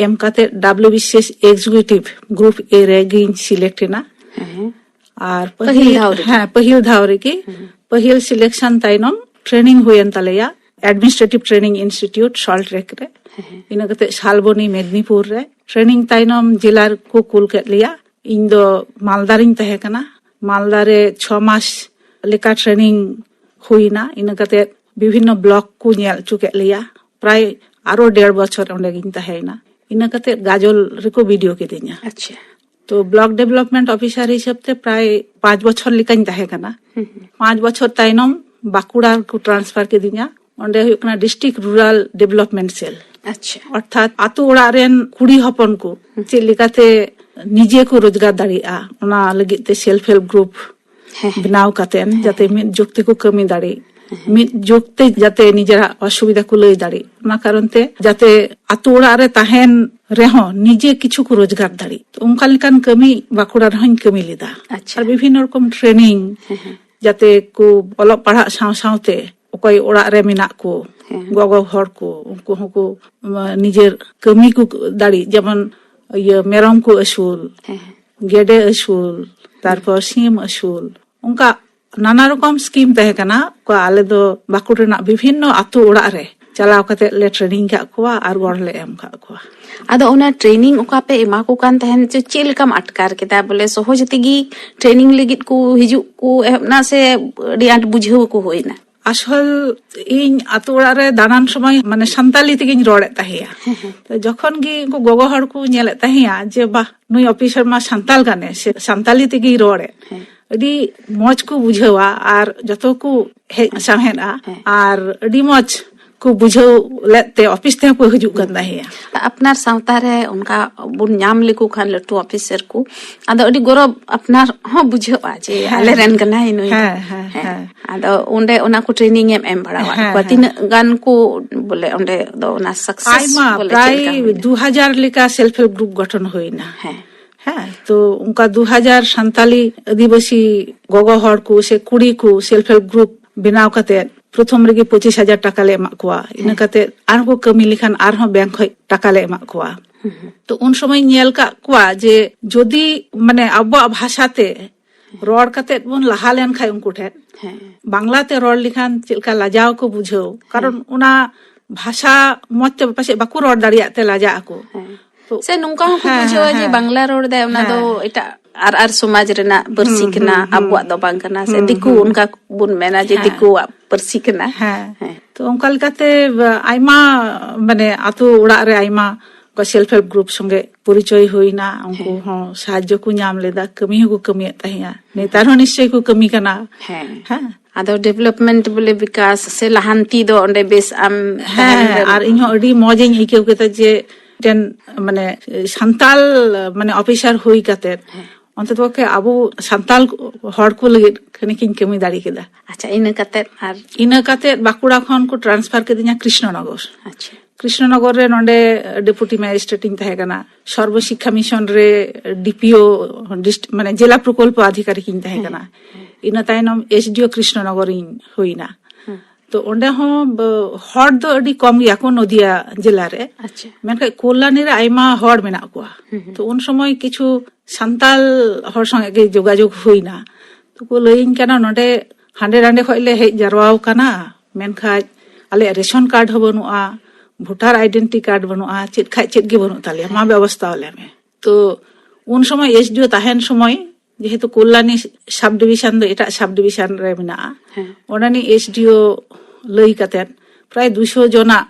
ᱮᱢ ᱠᱟᱛᱮ W B C S executive group A ᱨᱮᱜᱤᱧ ᱥᱤᱞᱮᱠᱴ ᱮᱱᱟ᱾ ᱦᱮᱸ᱾ ᱟᱨ ᱯᱟᱹᱦᱤᱞ ᱫᱷᱟᱣ ᱨᱮᱜᱮ? ᱦᱮᱸ, ᱯᱟᱹᱦᱤᱞ ᱫᱷᱟᱣ ᱨᱮᱜᱮ᱾ ᱯᱟᱹᱦᱤᱞ ᱥᱤᱞᱮᱠᱥᱚᱱ ᱛᱟᱭᱱᱚᱢ ᱴᱨᱮᱱᱤᱝ ᱦᱩᱭᱮᱱ ᱛᱟᱞᱮᱭᱟ᱾ ᱮᱰᱢᱤᱱᱤᱥᱴᱨᱮᱴᱤᱵᱷ ᱴᱨᱮᱱᱤᱝ ᱤᱱᱥᱴᱤᱴᱤᱭᱩᱴ ᱥᱚᱞᱴ ᱞᱮᱠ ᱨᱮ᱾ ᱤᱱᱟᱹ ᱠᱟᱛᱮ ᱥᱟᱞᱵᱚᱱᱤ ᱢᱮᱫᱽᱱᱤᱯᱩᱨ ᱨᱮ᱾ ᱴᱨᱮᱱᱤᱝ ᱛᱟᱭᱱᱚᱢ ᱡᱮᱞᱟ ᱨᱮᱠᱚ ᱠᱩᱞ ᱠᱮᱫ ᱞᱮᱭᱟ᱾ ᱤᱧ ᱫᱚ ᱢᱟᱞᱫᱟ ᱨᱤᱧ ᱛᱟᱦᱮᱸ ᱠᱟᱱᱟ᱾ ᱢᱟᱞᱫᱟ ᱨᱮ ᱪᱷᱚ ᱢᱟᱥ ᱞᱮᱠᱟ ᱴᱨᱮᱱᱤᱝ ᱦᱩᱭᱱᱟ᱾ ᱤᱱᱟᱹ ᱠᱟᱛᱮ ᱵᱤᱵᱷᱤᱱᱱᱚ ᱵᱞᱚᱠ ᱠᱚ ᱧᱮᱞ ᱦᱚᱪᱚ ᱠᱮᱫ ᱞᱮᱭᱟ᱾ ᱯᱨᱟᱭ ᱟᱨᱚ ᱰᱮᱲ ᱵᱚᱪᱷᱚᱨ ᱚᱸᱰᱮ ᱜᱤᱧ ᱛᱟᱦᱮᱸᱭᱮᱱᱟ᱾ ᱤᱱᱟᱹ ᱠᱟᱛᱮ ᱜᱟᱡᱚᱞ ᱨᱮᱠᱚ ᱵᱤᱰᱤᱭᱳ ᱠᱤᱫᱤᱧᱟ᱾ ᱟᱪᱪᱷᱟ᱾ ᱛᱚ ᱵᱞᱚᱠ ᱰᱮᱵᱷᱞᱚᱯᱢᱮᱱᱴ ᱚᱯᱷᱤᱥᱟᱨ ᱦᱤᱥᱟᱹᱵ ᱛᱮ ᱯᱨᱟᱭ ᱯᱟᱸᱪ ᱵᱚᱪᱷᱚᱨ ᱞᱮᱠᱟᱧ ᱛᱟᱦᱮᱸ ᱠᱟᱱᱟ᱾ ᱯᱟᱸᱪ ᱵᱚᱪᱷᱚᱨ ᱛᱟᱭᱱᱚᱢ ᱵᱟᱸᱠᱩᱲᱟ ᱨᱮᱠᱚ ᱴᱨᱟᱱᱥᱯᱷᱟᱨ ᱠᱤᱫᱤᱧᱟ᱾ ᱚᱸᱰᱮ ᱦᱩᱭᱩᱜ ᱠᱟᱱᱟ ᱰᱤᱥᱴᱨᱤᱠᱴ ᱨᱩᱨᱟᱞ ᱰᱮᱵᱷᱞᱚᱯᱢᱮᱱᱴ ᱥᱮᱞ᱾ ᱟᱪᱪᱷᱟ᱾ ᱚᱨᱛᱷᱟᱛ ᱟᱛᱳ ᱚᱲᱟᱜ ᱨᱮᱱ ᱠᱩᱲᱤ ᱦᱚᱯᱚᱱ ᱠᱚ ᱪᱮᱫ ᱞᱮᱠᱟᱛᱮ ᱱᱤᱡᱮ ᱠᱚ ᱨᱳᱡᱽᱜᱟᱨ ᱫᱟᱲᱮᱭᱟᱜᱼᱟ, ᱚᱱᱟ ᱞᱟᱹᱜᱤᱫ ᱛᱮ ᱥᱮᱞᱯ ᱦᱮᱞᱯ ᱜᱨᱩᱯ ᱦᱮᱸ᱾ ᱵᱮᱱᱟᱣ ᱠᱟᱛᱮ ᱡᱟᱛᱮ ᱢᱤᱫ ᱡᱩᱜᱽ ᱛᱮᱠᱚ ᱠᱟᱹᱢᱤ ᱫᱟᱲᱮᱜ, ᱢᱤᱫ ᱡᱩᱜᱽ ᱛᱮ ᱡᱟᱛᱮ ᱱᱤᱡᱮᱨᱟᱜ ᱚᱥᱩᱵᱤᱫᱷᱟ ᱠᱚ ᱞᱟᱹᱭ ᱫᱟᱲᱮᱜ, ᱚᱱᱟ ᱠᱟᱨᱚᱱ ᱛᱮ ᱡᱟᱛᱮ ᱟᱛᱳ ᱚᱲᱟᱜ ᱨᱮ ᱛᱟᱦᱮᱱ ᱨᱮᱦᱚᱸ ᱱᱤᱡᱮ ᱠᱤᱪᱷᱩ ᱠᱚ ᱨᱳᱡᱽᱜᱟᱨ ᱫᱟᱲᱮᱜ᱾ ᱛᱚ, ᱚᱱᱠᱟ ᱞᱮᱠᱟᱱ ᱠᱟᱹᱢᱤ ᱵᱟᱸᱠᱩᱲᱟ ᱨᱮᱦᱚᱸᱧ ᱠᱟᱹᱢᱤ ᱞᱮᱫᱟ᱾ ᱟᱪᱪᱷᱟ᱾ ᱟᱨ ᱵᱤᱵᱷᱤᱱᱱᱚ ᱨᱚᱠᱚᱢ ᱴᱨᱮᱱᱤᱝ, ᱡᱟᱛᱮ ᱠᱚ ᱚᱞᱚᱜ ᱯᱟᱲᱦᱟᱜ ᱥᱟᱶ ᱥᱟᱶᱛᱮ ᱚᱠᱚᱭ ᱚᱲᱟᱜ ᱨᱮ ᱢᱮᱱᱟᱜ ᱠᱚ, ᱦᱮᱸ᱾ ᱜᱚᱜᱚ ᱦᱚᱲ ᱠᱚ, ᱩᱱᱠᱩ ᱦᱚᱸᱠᱚ, ᱩᱢ, ᱱᱤᱡᱮᱨ ᱠᱟᱹᱢᱤ ᱠᱚ ᱫᱟᱲᱮᱜ, ᱡᱮᱢᱚᱱ ᱤᱭᱟᱹ ᱢᱮᱨᱚᱢ ᱠᱚ ᱟᱹᱥᱩᱞ, ᱦᱮᱸ᱾ ᱜᱮᱰᱮ ᱟᱹᱥᱩᱞ, ᱛᱟᱨᱯᱚᱨ ᱥᱤᱢ ᱟᱹᱥᱩᱞ, ᱚᱱᱠᱟ ᱱᱟᱱᱟ ᱨᱚᱠᱚᱢ ᱥᱠᱤᱢ ᱛᱟᱦᱮᱸ ᱠᱟᱱᱟ᱾ ᱚᱠᱟ ᱟᱞᱮ ᱫᱚ ᱵᱟᱸᱠᱩᱲᱟ ᱨᱮᱱᱟᱜ ᱵᱤᱵᱷᱤᱱᱱᱚ ᱟᱛᱳ ᱚᱲᱟᱜ ᱨᱮ ᱪᱟᱞᱟᱣ ᱠᱟᱛᱮ ᱞᱮ ᱴᱨᱮᱱᱤᱝ ᱠᱟᱜ ᱠᱚᱣᱟ ᱟᱨ ᱜᱚᱲ ᱞᱮ ᱮᱢ ᱠᱟᱜ ᱠᱚᱣᱟ᱾ ᱟᱫᱚ ᱚᱱᱟ ᱴᱨᱮᱱᱤᱝ ᱚᱠᱟ ᱯᱮ ᱮᱢᱟ ᱠᱚ ᱠᱟᱱ ᱛᱟᱦᱮᱸᱱ, ᱪᱮ ᱪᱮᱫ ᱞᱮᱠᱟᱢ ᱟᱴᱠᱟᱨ ᱠᱮᱫᱟ? ᱵᱚᱞᱮ ᱥᱚᱦᱚᱡ ᱛᱮᱜᱮ ᱴᱨᱮᱱᱤᱝ ᱞᱟᱹᱜᱤᱫ ᱠᱚ ᱦᱤᱡᱩᱜ ᱠᱚ ᱮᱦᱚᱵ ᱮᱱᱟ ᱥᱮ ᱟᱹᱰᱤ ᱟᱸᱴ ᱵᱩᱡᱷᱟᱹᱣ ᱠᱚ ᱦᱩᱭ ᱮᱱᱟ? ᱟᱥᱚᱞ ᱤᱧ ᱟᱛᱳ ᱚᱲᱟᱜ ᱨᱮ ᱫᱟᱬᱟᱱ ᱥᱚᱢᱚᱭ ᱢᱟᱱᱮ ᱥᱟᱱᱛᱟᱞᱤ ᱛᱮᱜᱤᱧ ᱨᱚᱲᱮᱫ ᱛᱟᱦᱮᱸᱭᱟ᱾ ᱛᱚ ᱡᱚᱠᱷᱚᱱ ᱜᱮ ᱩᱱᱠᱩ ᱜᱚᱜᱚ ᱦᱚᱲ ᱠᱚ ᱧᱮᱞᱮᱫ ᱛᱟᱦᱮᱸᱭᱟ ᱡᱮ, "ᱵᱟᱦ, ᱱᱩᱭ ᱚᱯᱷᱤᱥᱟᱨ ᱢᱟ ᱥᱟᱱᱛᱟᱞ ᱠᱟᱱᱮ, ᱥᱮ ᱥᱟᱱᱛᱟᱞᱤ ᱛᱮᱜᱮᱭ ᱨᱚᱲᱮᱫ", ᱟᱹᱰᱤ ᱢᱚᱡᱽ ᱠᱚ ᱵᱩᱡᱷᱟᱹᱣᱟ ᱟᱨ ᱡᱚᱛᱚ ᱠᱚ ᱦᱮᱡ ᱥᱟᱶᱦᱮᱫᱼᱟ᱾ ᱟᱨ ᱟᱹᱰᱤ ᱢᱚᱡᱽ ᱠᱚ ᱵᱩᱡᱷᱟᱹᱣ ᱞᱮᱫ ᱛᱮ ᱚᱯᱷᱤᱥ ᱛᱮᱦᱚᱸ ᱠᱚ ᱦᱤᱡᱩᱜ ᱠᱟᱱ ᱛᱟᱦᱮᱸᱭᱟ᱾ ᱟᱯᱱᱟᱨ ᱥᱟᱶᱛᱟ ᱨᱮ ᱚᱱᱠᱟ ᱵᱚᱱ ᱧᱟᱢ ᱞᱮᱠᱚ ᱠᱷᱟᱱ ᱞᱟᱹᱴᱩ ᱚᱯᱷᱤᱥᱟᱨ ᱠᱚ, ᱟᱫᱚ ᱟᱹᱰᱤ ᱜᱚᱨᱚᱵ ᱟᱯᱱᱟᱨ ᱦᱚᱸ ᱵᱩᱡᱷᱟᱹᱜᱼᱟ ᱡᱮ ᱟᱞᱮ ᱨᱮᱱ ᱠᱟᱱᱟᱭ ᱱᱩᱭ ᱫᱚ᱾ ᱦᱮᱸ, ᱦᱮᱸ, ᱦᱮᱸ᱾ ᱟᱫᱚ ᱚᱸᱰᱮ ᱚᱱᱟ ᱠᱚ ᱴᱨᱮᱱᱤᱝ ᱮᱢ ᱮᱢ ᱵᱟᱲᱟᱣᱟᱫ ᱠᱚᱣᱟ? ᱛᱤᱱᱟᱹᱜ ᱜᱟᱱ ᱠᱚ ᱵᱚᱞᱮ ᱚᱸᱰᱮ ᱫᱚ ᱚᱱᱟ ᱥᱟᱠᱥᱮᱥ ᱟᱭᱢᱟ, ᱵᱚᱞᱮ ᱯᱨᱟᱭ ᱪᱮᱫ ᱞᱮᱠᱟ ᱦᱩᱭᱱᱟ? ᱫᱩ ᱦᱟᱡᱟᱨ ᱞᱮᱠᱟ ᱥᱮᱞᱯ ᱦᱮᱞᱯ ᱜᱨᱩᱯ ᱜᱚᱴᱷᱚᱱ ᱦᱩᱭᱱᱟ᱾ ᱦᱮᱸ᱾ ᱦᱮᱸ, ᱛᱚ ᱚᱱᱠᱟ ᱫᱩ ᱦᱟᱡᱟᱨ ᱥᱟᱱᱛᱟᱞᱤ ᱟᱹᱫᱤᱵᱟᱹᱥᱤ ᱜᱚᱜᱚ ᱦᱚᱲ ᱠᱚ ᱥᱮ ᱠᱩᱲᱤ ᱠᱚ ᱥᱮᱞᱯ ᱦᱮᱞᱯ ᱜᱨᱩᱯ ᱵᱮᱱᱟᱣ ᱠᱟᱛᱮ ᱯᱨᱚᱛᱷᱚᱢ ᱨᱮᱜᱮ ᱯᱚᱸᱪᱤᱥ ᱦᱟᱡᱟᱨ ᱴᱟᱠᱟ ᱞᱮ ᱮᱢᱟᱜ ᱠᱚᱣᱟ᱾ ᱤᱱᱟᱹ ᱠᱟᱛᱮ ᱟᱨᱦᱚᱸ ᱠᱚ ᱠᱟᱹᱢᱤ ᱞᱮᱠᱷᱟᱱ ᱟᱨᱦᱚᱸ ᱵᱮᱝᱠ ᱠᱷᱚᱡ ᱴᱟᱠᱟ ᱞᱮ ᱮᱢᱟᱜ ᱠᱚᱣᱟ᱾ ᱛᱚ ᱩᱱ ᱥᱚᱢᱚᱭ ᱧᱮᱞ ᱠᱟᱜ ᱠᱚᱣᱟ ᱡᱮ ᱡᱩᱫᱤ ᱢᱟᱱᱮ ᱟᱵᱚᱣᱟᱜ ᱵᱷᱟᱥᱟ ᱛᱮ ᱨᱚᱲ ᱠᱟᱛᱮᱫ ᱵᱚᱱ ᱞᱟᱦᱟ ᱞᱮᱱ ᱠᱷᱟᱡ ᱩᱱᱠᱩ ᱴᱷᱮᱱ᱾ ᱦᱮᱸ᱾ ᱵᱟᱝᱞᱟ ᱛᱮ ᱨᱚᱲ ᱞᱮᱠᱷᱟᱱ ᱪᱮᱫ ᱞᱮᱠᱟ ᱞᱟᱡᱟᱣ ᱠᱚ ᱵᱩᱡᱷᱟᱹᱣ, ᱠᱟᱨᱚᱱ ᱚᱱᱟ ᱵᱷᱟᱥᱟ ᱢᱚᱡᱽ ᱛᱮ ᱯᱟᱥᱮᱡ ᱵᱟᱠᱚ ᱨᱚᱲ ᱫᱟᱲᱮᱭᱟᱜ ᱛᱮ ᱞᱟᱡᱟᱜ ᱟᱠᱚ᱾ ᱦᱮᱸ᱾ ᱛᱚ ᱥᱮ ᱱᱚᱝᱠᱟ ᱦᱚᱸᱠᱚ ᱦᱮᱸ, ᱵᱩᱡᱷᱟᱹᱣᱟ ᱦᱮᱸ, ᱡᱮ ᱦᱮᱸ᱾ ᱵᱟᱝᱞᱟ ᱨᱚᱲ ᱫᱟᱭ, ᱚᱱᱟ ᱫᱚ ᱦᱮᱸ᱾ ᱮᱴᱟᱜ ᱟᱨ ᱟᱨ ᱥᱚᱢᱟᱡᱽ ᱨᱮᱱᱟᱜ ᱯᱟᱹᱨᱥᱤ ᱦᱩᱸ, ᱠᱟᱱᱟ, ᱦᱩᱸ, ᱦᱩᱸ, ᱟᱵᱚᱣᱟᱜ ᱫᱚ ᱵᱟᱝ ᱠᱟᱱᱟ, ᱥᱮ ᱦᱩᱸ, ᱫᱤᱠᱩ ᱦᱩᱸ᱾ ᱚᱱᱠᱟ ᱵᱚᱱ ᱢᱮᱱᱟ ᱡᱮ ᱦᱮᱸ᱾ ᱫᱤᱠᱩᱣᱟᱜ ᱯᱟᱹᱨᱥᱤ ᱠᱟᱱᱟ᱾ ᱦᱮᱸ᱾ ᱦᱮᱸ᱾ ᱛᱚ ᱚᱱᱠᱟ ᱞᱮᱠᱟᱛᱮ ᱟᱭᱢᱟ, ᱢᱟᱱᱮ, ᱟᱛᱳ ᱚᱲᱟᱜ ᱨᱮ ᱟᱭᱢᱟ ᱚᱱᱠᱟ self help group ᱥᱚᱸᱜᱮ ᱯᱚᱨᱤᱪᱚᱭ ᱦᱩᱭᱱᱟ, ᱩᱱᱠᱩ ᱦᱮᱸ᱾ ᱦᱚᱸ ᱥᱟᱦᱟᱡᱽᱡᱚ ᱠᱚ ᱧᱟᱢ ᱞᱮᱫᱟ, ᱠᱟᱹᱢᱤ ᱦᱚᱸᱠᱚ ᱠᱟᱹᱢᱤᱭᱮᱫ ᱛᱟᱦᱮᱸᱜᱼᱟ, ᱱᱮᱛᱟᱨ ᱦᱚᱸ ᱱᱤᱥᱪᱚᱭ ᱠᱚ ᱠᱟᱹᱢᱤ ᱠᱟᱱᱟ᱾ ᱦᱮᱸ᱾ ᱦᱮᱸ᱾ ᱟᱫᱚ development ᱵᱚᱞᱮ ᱵᱤᱠᱟᱥ ᱥᱮ ᱞᱟᱦᱟᱱᱛᱤ ᱫᱚ ᱚᱸᱰᱮ ᱵᱮᱥ ᱟᱢ ᱛᱟᱦᱮᱱ ᱦᱮᱸ, ᱨᱮᱢ ᱟᱨ ᱤᱧᱦᱚᱸ ᱟᱹᱰᱤ ᱢᱚᱡᱽ ᱤᱧ ᱟᱹᱭᱠᱟᱹᱣ ᱠᱮᱫᱟ ᱡᱮ ᱢᱤᱫᱴᱮᱱ, ᱢᱟᱱᱮ, ᱥᱟᱱᱛᱟᱞ, ᱢᱟᱱᱮ, ᱚᱯᱷᱤᱥᱟᱨ ᱦᱩᱭ ᱠᱟᱛᱮᱫ ᱦᱮᱸ᱾ ᱚᱱᱛᱮ ᱯᱚᱠᱠᱷᱮ ᱟᱵᱚ ᱥᱟᱱᱛᱟᱞ ᱦᱚᱲ ᱠᱚ ᱞᱟᱹᱜᱤᱫ ᱠᱷᱟᱹᱱᱤᱠ ᱤᱧ ᱠᱟᱹᱢᱤ ᱫᱟᱲᱮ ᱠᱮᱫᱟ᱾ ᱟᱪᱪᱷᱟ, ᱤᱱᱟᱹ ᱠᱟᱛᱮᱫ ᱟᱨ ᱤᱱᱟᱹ ᱠᱟᱛᱮᱫ ᱵᱟᱸᱠᱩᱲᱟ ᱠᱷᱚᱱ ᱠᱚ transfer ᱠᱤᱫᱤᱧᱟ ᱠᱨᱤᱥᱱᱚᱱᱚᱜᱚᱨ᱾ ᱟᱪᱪᱷᱟ᱾ ᱠᱨᱤᱥᱱᱚᱱᱚᱜᱚᱨ ᱨᱮ ᱱᱚᱰᱮ deputy magistrate ᱤᱧ ᱛᱟᱦᱮᱸ ᱠᱟᱱᱟ, ᱥᱚᱨᱵᱚ ᱥᱤᱠᱠᱷᱟ ᱢᱤᱥᱚᱱ ᱨᱮ DPO, ᱰᱤᱥᱴ-, ᱢᱟᱱᱮ, ᱡᱮᱞᱟ ᱯᱨᱚᱠᱚᱞᱯᱚ ᱟᱫᱷᱤᱠᱟᱨᱤᱠ ᱤᱧ ᱛᱟᱦᱮᱸ ᱠᱟᱱᱟ᱾ ᱤᱱᱟᱹ ᱛᱟᱭᱱᱚᱢ SDO ᱠᱨᱤᱥᱱᱚᱱᱚᱜᱚᱨ ᱤᱧ ᱦᱩᱭᱱᱟ᱾ ᱛᱚ ᱚᱸᱰᱮ ᱦᱚᱸ ᱵ-, ᱦᱚᱲ ᱫᱚ ᱟᱹᱰᱤ ᱠᱚᱢ ᱜᱮᱭᱟ ᱠᱚ ᱱᱚᱫᱤᱭᱟ ᱡᱮᱞᱟ ᱨᱮ᱾ ᱟᱪᱪᱷᱟ᱾ ᱢᱮᱱᱠᱷᱟᱱ ᱠᱚᱞᱞᱟᱱᱤ ᱨᱮ ᱟᱭᱢᱟ ᱦᱚᱲ ᱢᱮᱱᱟᱜ ᱠᱚᱣᱟ᱾ ᱛᱚ ᱩᱱ ᱥᱚᱢᱚᱭ ᱠᱤᱪᱷᱩ ᱥᱟᱱᱛᱟᱞ ᱦᱚᱲ ᱥᱚᱸᱜᱮ ᱜᱮ ᱡᱳᱜᱟᱡᱳᱜᱽ ᱦᱩᱭᱱᱟ᱾ ᱛᱚ ᱠᱚ ᱞᱟᱹᱭᱟᱹᱧ ᱠᱟᱱᱟ, ᱱᱚᱰᱮ ᱦᱟᱸᱰᱮ ᱱᱟᱰᱮ ᱠᱷᱚᱡ ᱞᱮ ᱦᱮᱡ ᱡᱟᱨᱣᱟᱣ ᱠᱟᱱᱟ, ᱢᱮᱱᱠᱷᱟᱡ ᱟᱞᱮᱭᱟᱜ ᱨᱮᱥᱚᱱ ᱠᱟᱨᱰ ᱦᱚᱸ ᱵᱟᱹᱱᱩᱜᱼᱟ, ᱵᱷᱳᱴᱟᱨ ᱟᱭᱰᱮᱱᱴᱤ ᱠᱟᱨᱰ ᱵᱟᱹᱱᱩᱜᱼᱟ, ᱪᱮᱫ ᱠᱷᱟᱡ ᱪᱮᱫ ᱜᱮ ᱵᱟᱹᱱᱩᱜ ᱛᱟᱞᱮᱭᱟ, ᱢᱟ ᱵᱮᱵᱚᱥᱛᱷᱟ ᱟᱞᱮ ᱢᱮ᱾ ᱛᱚ ᱩᱱ ᱥᱚᱢᱚᱭ SDO ᱛᱟᱦᱮᱱ ᱥᱚᱢᱚᱭ, ᱡᱮᱦᱮᱛᱩ ᱠᱚᱞᱞᱟᱱᱤ sub division ᱫᱚ ᱮᱴᱟᱜ sub division ᱨᱮ ᱢᱮᱱᱟᱜᱼᱟ, ᱦᱮᱸ᱾ ᱚᱸᱰᱮᱱᱤᱡ SDO ᱞᱟᱹᱭ ᱠᱟᱛᱮᱫ ᱯᱨᱟᱭ ᱫᱩᱥᱚ ᱡᱚᱱᱟᱜ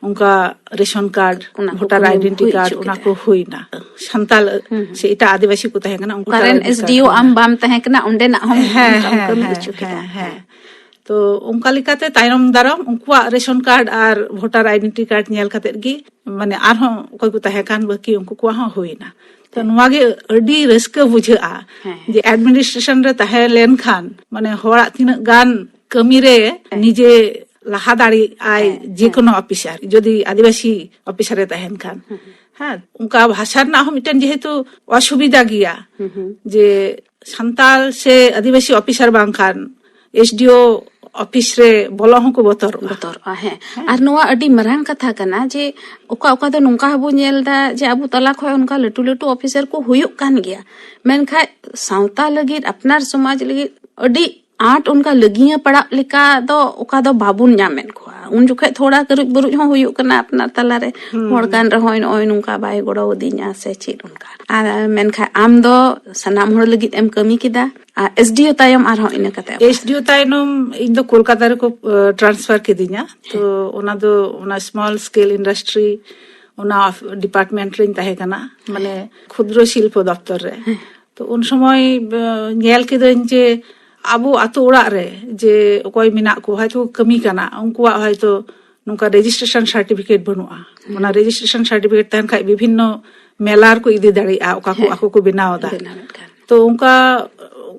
ᱚᱱᱠᱟ ᱨᱮᱥᱚᱱ ᱠᱟᱨᱰ, ᱚᱱᱟ ᱠᱚ ᱵᱷᱳᱴᱟᱨ ᱠᱟᱹᱢᱤ ᱟᱭᱰᱮᱱᱴᱤ ᱦᱩᱭ ᱠᱟᱨᱰ, ᱦᱚᱪᱚ ᱚᱱᱟ ᱠᱮᱫᱟ᱾ ᱠᱚ ᱦᱩᱭᱱᱟ᱾ ᱥᱟᱱᱛᱟᱞ ᱥᱮ ᱮᱴᱟᱜ ᱟᱹᱫᱤᱵᱟᱹᱥᱤ ᱠᱚ ᱛᱟᱦᱮᱸ ᱠᱟᱱᱟ, ᱩᱱᱠᱩ ᱚᱠᱟᱨᱮᱱ ᱠᱟᱨᱰ SDO ᱦᱩᱭᱱᱟ᱾ ᱟᱢ ᱵᱟᱢ ᱛᱟᱦᱮᱸ ᱠᱟᱱᱟ, ᱚᱸᱰᱮᱱᱟᱜ ᱦᱚᱸ ᱦᱮᱸ, ᱚᱱᱠᱟᱢ ᱦᱮᱸ, ᱠᱟᱹᱢᱤ ᱦᱮᱸ, ᱦᱚᱪᱚ ᱠᱮᱫᱟ᱾ ᱦᱮᱸ, ᱦᱮᱸ᱾ ᱛᱚ ᱚᱱᱠᱟ ᱞᱮᱠᱟᱛᱮ ᱛᱟᱭᱱᱚᱢ ᱫᱟᱨᱟᱢ ᱩᱱᱠᱩᱣᱟᱜ ᱨᱮᱥᱚᱱ ᱠᱟᱨᱰ ᱟᱨ ᱵᱷᱳᱴᱟᱨ ᱟᱭᱰᱮᱱᱴᱤ ᱠᱟᱨᱰ ᱧᱮᱞ ᱠᱟᱛᱮᱫ ᱜᱮ, ᱢᱟᱱᱮ, ᱟᱨᱦᱚᱸ ᱚᱠᱚᱭ ᱠᱚ ᱛᱟᱦᱮᱸ ᱠᱟᱱ ᱵᱟᱹᱠᱤ, ᱩᱱᱠᱩ ᱠᱚᱣᱟᱜ ᱦᱚᱸ ᱦᱩᱭᱱᱟ᱾ ᱛᱚ ᱱᱚᱣᱟ ᱜᱮ ᱟᱹᱰᱤ ᱨᱟᱹᱥᱠᱟᱹ ᱵᱩᱡᱷᱟᱹᱜᱼᱟ ᱦᱮᱸ᱾ ᱡᱮ administration ᱨᱮ ᱛᱟᱦᱮᱸ ᱞᱮᱱᱠᱷᱟᱱ, ᱢᱟᱱᱮ, ᱦᱚᱲᱟᱜ ᱛᱤᱱᱟᱹᱜ ᱜᱟᱱ ᱠᱟᱹᱢᱤ ᱨᱮ ᱱᱤᱡᱮ ᱞᱟᱦᱟ ᱫᱟᱲᱮᱭᱟᱜᱼᱟᱭ, ᱦᱮᱸ, ᱡᱮ ᱠᱳᱱᱳ ᱚᱯᱷᱤᱥᱟᱨ, ᱡᱩᱫᱤ ᱟᱹᱫᱤᱵᱟᱹᱥᱤ ᱚᱯᱷᱤᱥᱟᱨ ᱮ ᱛᱟᱦᱮᱱ ᱠᱷᱟᱱ᱾ ᱦᱮᱸ, ᱚᱱᱠᱟ ᱵᱷᱟᱥᱟ ᱨᱮᱱᱟᱜ ᱦᱚᱸ ᱢᱤᱫᱴᱮᱱ ᱡᱮᱦᱮᱛᱩ ᱚᱥᱩᱵᱤᱫᱷᱟ ᱜᱮᱭᱟ, ᱡᱮ ᱥᱟᱱᱛᱟᱲ ᱥᱮ ᱟᱹᱫᱤᱵᱟᱹᱥᱤ ᱚᱯᱷᱤᱥᱟᱨ ᱵᱟᱝᱠᱷᱟᱱ SDO ᱚᱯᱷᱤᱥ ᱨᱮ ᱵᱚᱞᱚᱜ ᱦᱚᱸᱠᱚ ᱵᱚᱛᱚᱨᱚᱜᱼᱟ᱾ ᱵᱚᱛᱚᱨᱚᱜᱼᱟ᱾ ᱦᱮᱸ, ᱟᱨ ᱱᱚᱣᱟ ᱟᱹᱰᱤ ᱢᱟᱨᱟᱝ ᱠᱟᱛᱷᱟ ᱠᱟᱱᱟ ᱡᱮ ᱚᱠᱟ ᱚᱠᱟ ᱫᱚ ᱱᱚᱝᱠᱟ ᱦᱚᱸᱵᱚ ᱧᱮᱞ ᱮᱫᱟ ᱡᱮ ᱟᱵᱚ ᱛᱟᱞᱟ ᱠᱷᱚᱱ ᱚᱱᱠᱟ ᱞᱟᱹᱴᱩ ᱞᱟᱹᱴᱩ ᱚᱯᱷᱤᱥᱟᱨ ᱠᱚ ᱦᱩᱭᱩᱜ ᱠᱟᱱ ᱜᱮᱭᱟ, ᱢᱮᱱᱠᱷᱟᱱ ᱥᱟᱶᱛᱟ ᱞᱟᱹᱜᱤᱫ, ᱟᱯᱱᱟᱨ ᱥᱚᱢᱟᱡᱽ ᱞᱟᱹᱜᱤᱫ ᱟᱹᱰᱤ ᱟᱸᱴ ᱚᱱᱠᱟ ᱞᱟᱹᱜᱤᱭᱟᱹ ᱯᱟᱲᱟᱜ ᱞᱮᱠᱟ ᱫᱚ ᱚᱠᱟ ᱫᱚ ᱵᱟᱵᱚᱱ ᱧᱟᱢᱮᱫ ᱠᱚᱣᱟ᱾ ᱩᱱ ᱡᱚᱠᱷᱚᱱ ᱛᱷᱚᱲᱟ ᱠᱟᱹᱨᱩᱡ ᱵᱟᱹᱨᱩᱡ ᱦᱚᱸ ᱦᱩᱭᱩᱜ ᱠᱟᱱᱟ ᱟᱯᱱᱟᱨ ᱛᱟᱞᱟᱨᱮ, ᱦᱚᱲ ᱠᱟᱱ ᱨᱮᱦᱚᱸᱭ ᱱᱚᱜᱼᱚᱭ ᱱᱚᱝᱠᱟ ᱵᱟᱭ ᱜᱚᱲᱚ ᱟᱹᱫᱤᱧᱟ ᱥᱮ ᱪᱮᱫ ᱚᱱᱠᱟ᱾ ᱟᱨ ᱢᱮᱱᱠᱷᱟᱱ ᱟᱢ ᱫᱚ ᱥᱟᱱᱟᱢ ᱦᱚᱲ ᱞᱟᱹᱜᱤᱫ ᱮᱢ ᱠᱟᱹᱢᱤ ᱠᱮᱫᱟ᱾ ᱟᱨ ᱮᱥ ᱰᱤ ᱳ ᱛᱟᱭᱚᱢ ᱟᱨᱦᱚᱸ ᱤᱱᱟᱹ ᱠᱟᱛᱮ? ᱮᱥ ᱰᱤ ᱳ ᱛᱟᱭᱱᱚᱢ ᱤᱧ ᱫᱚ ᱠᱳᱞᱠᱟᱛᱟ ᱨᱮᱠᱚ ᱴᱨᱟᱱᱥᱯᱷᱟᱨ ᱠᱤᱫᱤᱧᱟ᱾ ᱛᱚ ᱚᱱᱟ ᱫᱚ ᱚᱱᱟ ᱥᱢᱚᱞ ᱥᱠᱮᱞ ᱤᱱᱰᱟᱥᱴᱨᱤ, ᱚᱱᱟ ᱰᱤᱯᱟᱨᱴᱢᱮᱱᱴ ᱨᱤᱧ ᱛᱟᱦᱮᱸ ᱠᱟᱱᱟ, ᱢᱟᱱᱮ ᱠᱷᱩᱫᱨᱚ ᱥᱤᱞᱯᱚ ᱫᱚᱯᱛᱚᱨ ᱨᱮ᱾ ᱛᱚ ᱩᱱ ᱥᱚᱢᱚᱭ ᱧᱮᱞ ᱠᱤᱫᱟᱹᱧ ᱡᱮ ᱟᱵᱚ ᱟᱛᱳ ᱚᱲᱟᱜ ᱨᱮ ᱡᱮ ᱚᱠᱚᱭ ᱢᱮᱱᱟᱜ ᱠᱚ, ᱦᱚᱭᱛᱳ ᱠᱚ ᱠᱟᱹᱢᱤ ᱠᱟᱱᱟ, ᱩᱱᱠᱩᱣᱟᱜ ᱦᱚᱭᱛᱳ ᱱᱚᱝᱠᱟ ᱨᱮᱡᱤᱥᱴᱨᱮᱥᱚᱱ ᱥᱟᱨᱴᱤᱯᱷᱤᱠᱮᱴ ᱵᱟᱹᱱᱩᱜᱼᱟ᱾ ᱚᱱᱟ ᱨᱮᱡᱤᱥᱴᱨᱮᱥᱚᱱ ᱥᱟᱨᱴᱤᱯᱷᱤᱠᱮᱴ ᱛᱟᱦᱮᱱ ᱠᱷᱟᱡ ᱵᱤᱵᱷᱤᱱᱱᱚ ᱢᱮᱞᱟ ᱨᱮᱠᱚ ᱤᱫᱤ ᱫᱟᱲᱮᱭᱟᱜᱼᱟ, ᱚᱠᱟ ᱠᱚ ᱟᱠᱚ ᱠᱚ ᱵᱮᱱᱟᱣ ᱮᱫᱟ᱾ ᱛᱚ ᱚᱱᱠᱟ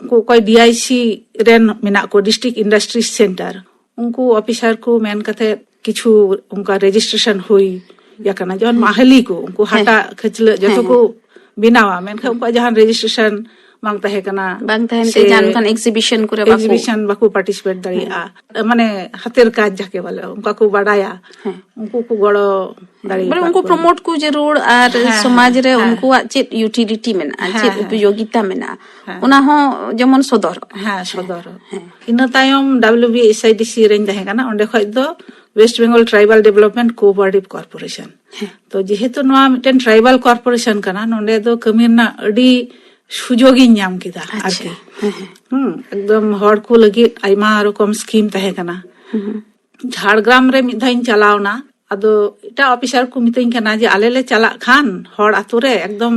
ᱩᱱᱠᱩ ᱚᱠᱚᱭ ᱰᱤ ᱟᱭ ᱥᱤ ᱨᱮᱱ ᱢᱮᱱᱟᱜ ᱠᱚ, ᱰᱤᱥᱴᱨᱤᱠᱴ ᱤᱱᱰᱟᱥᱴᱨᱤᱡᱽ ᱥᱮᱱᱴᱟᱨ, ᱩᱱᱠᱩ ᱚᱯᱷᱤᱥᱟᱨ ᱠᱚ ᱢᱮᱱ ᱠᱟᱛᱮ ᱠᱤᱪᱷᱩ ᱚᱱᱠᱟ ᱨᱮᱡᱤᱥᱴᱨᱮᱥᱚᱱ ᱦᱩᱭ ᱟᱠᱟᱱᱟ᱾ ᱡᱮᱢᱚᱱ ᱢᱟᱦᱟᱞᱤ ᱠᱚ, ᱩᱱᱠᱩ ᱦᱟᱴᱟᱜ ᱠᱷᱟᱹᱪᱞᱟᱹᱜ ᱡᱚᱛᱚ ᱠᱚ ᱵᱮᱱᱟᱣᱟ, ᱢᱮᱱᱠᱷᱟᱱ ᱩᱱᱠᱩᱣᱟᱜ ᱡᱟᱦᱟᱱ ᱨᱮᱡᱤᱥᱴᱨᱮᱥᱚᱱ ᱵᱟᱝ ᱛᱟᱦᱮᱸ ᱠᱟᱱᱟ᱾ ᱵᱟᱝ ᱛᱟᱦᱮᱱ ᱛᱮ ᱡᱟᱦᱟᱸ ᱚᱱᱠᱟᱱ ᱮᱠᱥᱤᱵᱤᱥᱚᱱ ᱠᱚᱨᱮ ᱵᱟᱠᱚ ᱮᱠᱥᱤᱵᱤᱥᱚᱱ ᱵᱟᱠᱚ ᱯᱟᱨᱴᱤᱥᱤᱯᱮᱴ ᱫᱟᱲᱮᱭᱟᱜᱼᱟ᱾ ᱢᱟᱱᱮ ᱦᱟᱛᱮᱨ ᱠᱟᱡᱽ ᱡᱟᱠᱮ ᱵᱚᱞᱮ, ᱚᱱᱠᱟ ᱠᱚ ᱵᱟᱰᱟᱭᱟ, ᱩᱱᱠᱩ ᱠᱚ ᱜᱚᱲᱚ ᱫᱟᱲᱮᱭᱟᱠᱚᱣᱟ᱾ ᱩᱱᱠᱩ ᱯᱨᱚᱢᱳᱴ ᱠᱚ ᱡᱟᱹᱨᱩᱲ ᱟᱨ ᱥᱚᱢᱟᱡᱽ ᱨᱮ ᱩᱱᱠᱩᱣᱟᱜ ᱪᱮᱫ ᱤᱭᱩᱴᱤᱞᱤᱴᱤ ᱢᱮᱱᱟᱜᱼᱟ, ᱪᱮᱫ ᱩᱯᱚᱡᱳᱜᱤᱛᱟ ᱢᱮᱱᱟᱜᱼᱟ, ᱚᱱᱟ ᱦᱚᱸ ᱡᱮᱢᱚᱱ ᱥᱚᱫᱚᱨᱚᱜ᱾ ᱦᱮᱸ, ᱥᱚᱫᱚᱨ᱾ ᱤᱱᱟᱹ ᱛᱟᱭᱚᱢ W B S I D C ᱨᱮᱧ ᱛᱟᱦᱮᱸ ᱠᱟᱱᱟ, ᱚᱸᱰᱮ ᱠᱷᱚᱡ ᱫᱚ West Bengal tribal development cooperative corporation. ᱛᱚ ᱡᱮᱦᱮᱛᱩ ᱱᱚᱣᱟ ᱢᱤᱫᱴᱮᱱ ᱴᱨᱟᱭᱵᱟᱞ ᱠᱚᱨᱯᱳᱨᱮᱥᱚᱱ ᱠᱟᱱᱟ, ᱱᱚᱸᱰᱮ ᱫᱚ ᱠᱟᱹᱢᱤ ᱨᱮᱱᱟᱜ ᱟᱹᱰᱤ ᱥᱩᱡᱳᱜ ᱤᱧ ᱧᱟᱢ ᱠᱮᱫᱟ ᱟᱨᱠᱤ᱾ ᱦᱩᱸ, ᱮᱠᱫᱚᱢ ᱦᱚᱲ ᱠᱚ ᱞᱟᱹᱜᱤᱫ ᱟᱭᱢᱟ ᱨᱚᱠᱚᱢ ᱥᱠᱤᱢ ᱛᱟᱦᱮᱸ ᱠᱟᱱᱟ᱾ ᱡᱷᱟᱲᱜᱨᱟᱢ ᱨᱮ ᱢᱤᱫ ᱫᱷᱟᱣ ᱤᱧ ᱪᱟᱞᱟᱣ ᱮᱱᱟ, ᱟᱫᱚ ᱮᱴᱟᱜ ᱚᱯᱷᱤᱥᱟᱨ ᱠᱚ ᱢᱤᱛᱟᱹᱧ ᱠᱟᱱᱟ ᱡᱮ ᱟᱞᱮ ᱞᱮ ᱪᱟᱞᱟᱜ ᱠᱷᱟᱱ ᱦᱚᱲ ᱟᱛᱳ ᱨᱮ ᱮᱠᱫᱚᱢ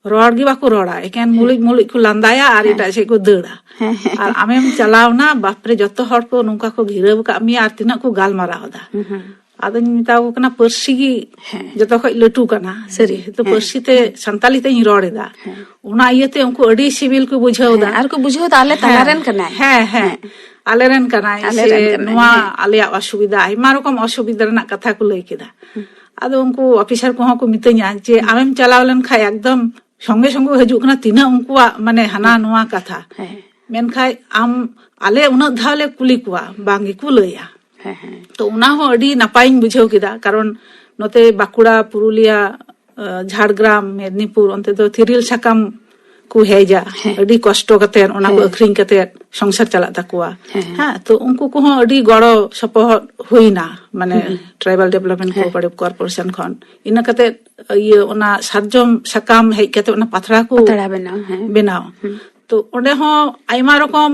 ᱨᱚᱲ ᱜᱮ ᱵᱟᱠᱚ ᱨᱚᱲᱟ, ᱮᱠᱮᱱ ᱢᱩᱞᱩᱡ ᱢᱩᱞᱩᱡ ᱠᱚ ᱞᱟᱸᱫᱟᱭᱟ ᱟᱨ ᱮᱴᱟᱜ ᱥᱮᱫ ᱠᱚ ᱫᱟᱹᱲᱟ᱾ ᱟᱨ ᱟᱢᱮᱢ ᱪᱟᱞᱟᱣ ᱮᱱᱟ, ᱵᱟᱯᱨᱮ, ᱡᱚᱛᱚ ᱦᱚᱲ ᱠᱚ ᱱᱚᱝᱠᱟ ᱠᱚ ᱜᱷᱤᱨᱟᱹᱣ ᱟᱠᱟᱫ ᱢᱮᱭᱟ ᱟᱨ ᱛᱤᱱᱟᱹᱜ ᱠᱚ ᱜᱟᱞᱢᱟᱨᱟᱣ ᱮᱫᱟ᱾ ᱟᱫᱚᱧ ᱢᱮᱛᱟ ᱠᱚ ᱠᱟᱱᱟ, ᱯᱟᱹᱨᱥᱤ ᱜᱮ ᱡᱚᱛᱚ ᱠᱷᱚᱡ ᱞᱟᱹᱴᱩ ᱠᱟᱱᱟ᱾ ᱥᱟᱹᱨᱤ᱾ ᱡᱮᱦᱮᱛᱩ ᱯᱟᱹᱨᱥᱤ ᱛᱮ, ᱥᱟᱱᱛᱟᱞᱤ ᱛᱮᱧ ᱨᱚᱲ ᱮᱫᱟ, ᱚᱱᱟ ᱤᱭᱟᱹᱛᱮ ᱩᱱᱠᱩ ᱟᱹᱰᱤ ᱥᱤᱵᱤᱞ ᱠᱚ ᱵᱩᱡᱷᱟᱹᱣ ᱮᱫᱟ᱾ ᱟᱨ ᱠᱚ ᱵᱩᱡᱷᱟᱹᱣ ᱮᱫᱟ, ᱟᱞᱮ ᱛᱟᱞᱟ ᱨᱮᱱ ᱠᱟᱱᱟᱭ᱾ ᱦᱮᱸ, ᱦᱮᱸ, ᱟᱞᱮ ᱨᱮᱱ ᱠᱟᱱᱟᱭ ᱥᱮ, ᱱᱚᱣᱟ ᱟᱞᱮᱭᱟᱜ ᱚᱥᱩᱵᱤᱫᱷᱟ, ᱟᱭᱢᱟ ᱨᱚᱠᱚᱢ ᱚᱥᱩᱵᱤᱫᱷᱟ ᱨᱮᱱᱟᱜ ᱠᱟᱛᱷᱟ ᱠᱚ ᱞᱟᱹᱭ ᱠᱮᱫᱟ᱾ ᱟᱫᱚ ᱩᱱᱠᱩ ᱚᱯᱷᱤᱥᱟᱨ ᱠᱚᱦᱚᱸ ᱠᱚ ᱢᱤᱛᱟᱹᱧᱟ ᱡᱮ, ᱟᱢᱮᱢ ᱪᱟᱞᱟᱣ ᱞᱮᱱᱠᱷᱟᱡ ᱮᱠᱫᱚᱢ ᱥᱚᱸᱜᱮ ᱥᱚᱸᱜᱮ ᱦᱤᱡᱩᱜ ᱠᱟᱱᱟ, ᱛᱤᱱᱟᱹᱜ ᱩᱱᱠᱩᱣᱟᱜ ᱢᱟᱱᱮ ᱦᱟᱱᱟ ᱱᱚᱣᱟ ᱠᱟᱛᱷᱟ᱾ ᱢᱮᱱᱠᱷᱟᱡ ᱟᱢ, ᱟᱞᱮ ᱩᱱᱟᱹᱜ ᱫᱷᱟᱣ ᱞᱮ ᱠᱩᱞᱤ ᱠᱚᱣᱟ, ᱵᱟᱝ ᱜᱮᱠᱚ ᱞᱟᱹᱭᱟ᱾ ᱦᱮᱸ ᱦᱮᱸ ᱛᱚ ᱚᱱᱟ ᱦᱚᱸ ᱟᱹᱰᱤ ᱱᱟᱯᱟᱭᱤᱧ ᱵᱩᱡᱷᱟᱹᱣ ᱠᱮᱫᱟ, ᱠᱟᱨᱚᱱ ᱱᱚᱛᱮ ᱵᱟᱸᱠᱩᱲᱟ, ᱯᱩᱨᱩᱞᱤᱭᱟ, ᱟᱸ, ᱡᱷᱟᱲᱜᱨᱟᱢ, ᱢᱮᱫᱽᱱᱤᱯᱩᱨ, ᱚᱱᱛᱮ ᱫᱚ ᱛᱤᱨᱤᱞ ᱥᱟᱠᱟᱢ ᱠᱚ ᱦᱮᱡᱟ᱾ ᱦᱮᱸ᱾ ᱟᱹᱰᱤ ᱠᱚᱥᱴᱚ ᱠᱟᱛᱮ ᱚᱱᱟ ᱠᱚ ᱦᱮᱸ᱾ ᱟᱹᱠᱷᱨᱤᱧ ᱠᱟᱛᱮ ᱥᱚᱝᱥᱟᱨ ᱪᱟᱞᱟᱜ ᱛᱟᱠᱚᱣᱟ᱾ ᱦᱮᱸ᱾ ᱦᱮᱸ, ᱛᱚ ᱩᱱᱠᱩ ᱠᱚᱦᱚᱸ ᱟᱹᱰᱤ ᱜᱚᱲᱚ ᱥᱚᱯᱚᱦᱚᱫ ᱦᱩᱭᱱᱟ, ᱢᱟᱱᱮ ᱦᱩᱸ᱾ ᱴᱨᱟᱭᱵᱟᱞ ᱰᱮᱵᱷᱞᱚᱯᱢᱮᱱᱴ ᱦᱮᱸ᱾ ᱠᱚᱨᱯᱚᱨᱮᱥᱚᱱ ᱠᱷᱚᱱ᱾ ᱤᱱᱟᱹ ᱠᱟᱛᱮ ᱤᱭᱟᱹ ᱚᱱᱟ ᱥᱟᱨᱡᱚᱢ ᱥᱟᱠᱟᱢ ᱦᱮᱡ ᱠᱟᱛᱮ ᱚᱱᱟ ᱯᱟᱛᱲᱟ ᱠᱚ ᱯᱟᱛᱲᱟ ᱵᱮᱱᱟᱣ, ᱦᱮᱸ᱾ ᱵᱮᱱᱟᱣ᱾ ᱦᱩᱸ᱾ ᱛᱚ ᱚᱸᱰᱮ ᱦᱚᱸ ᱟᱭᱢᱟ ᱨᱚᱠᱚᱢ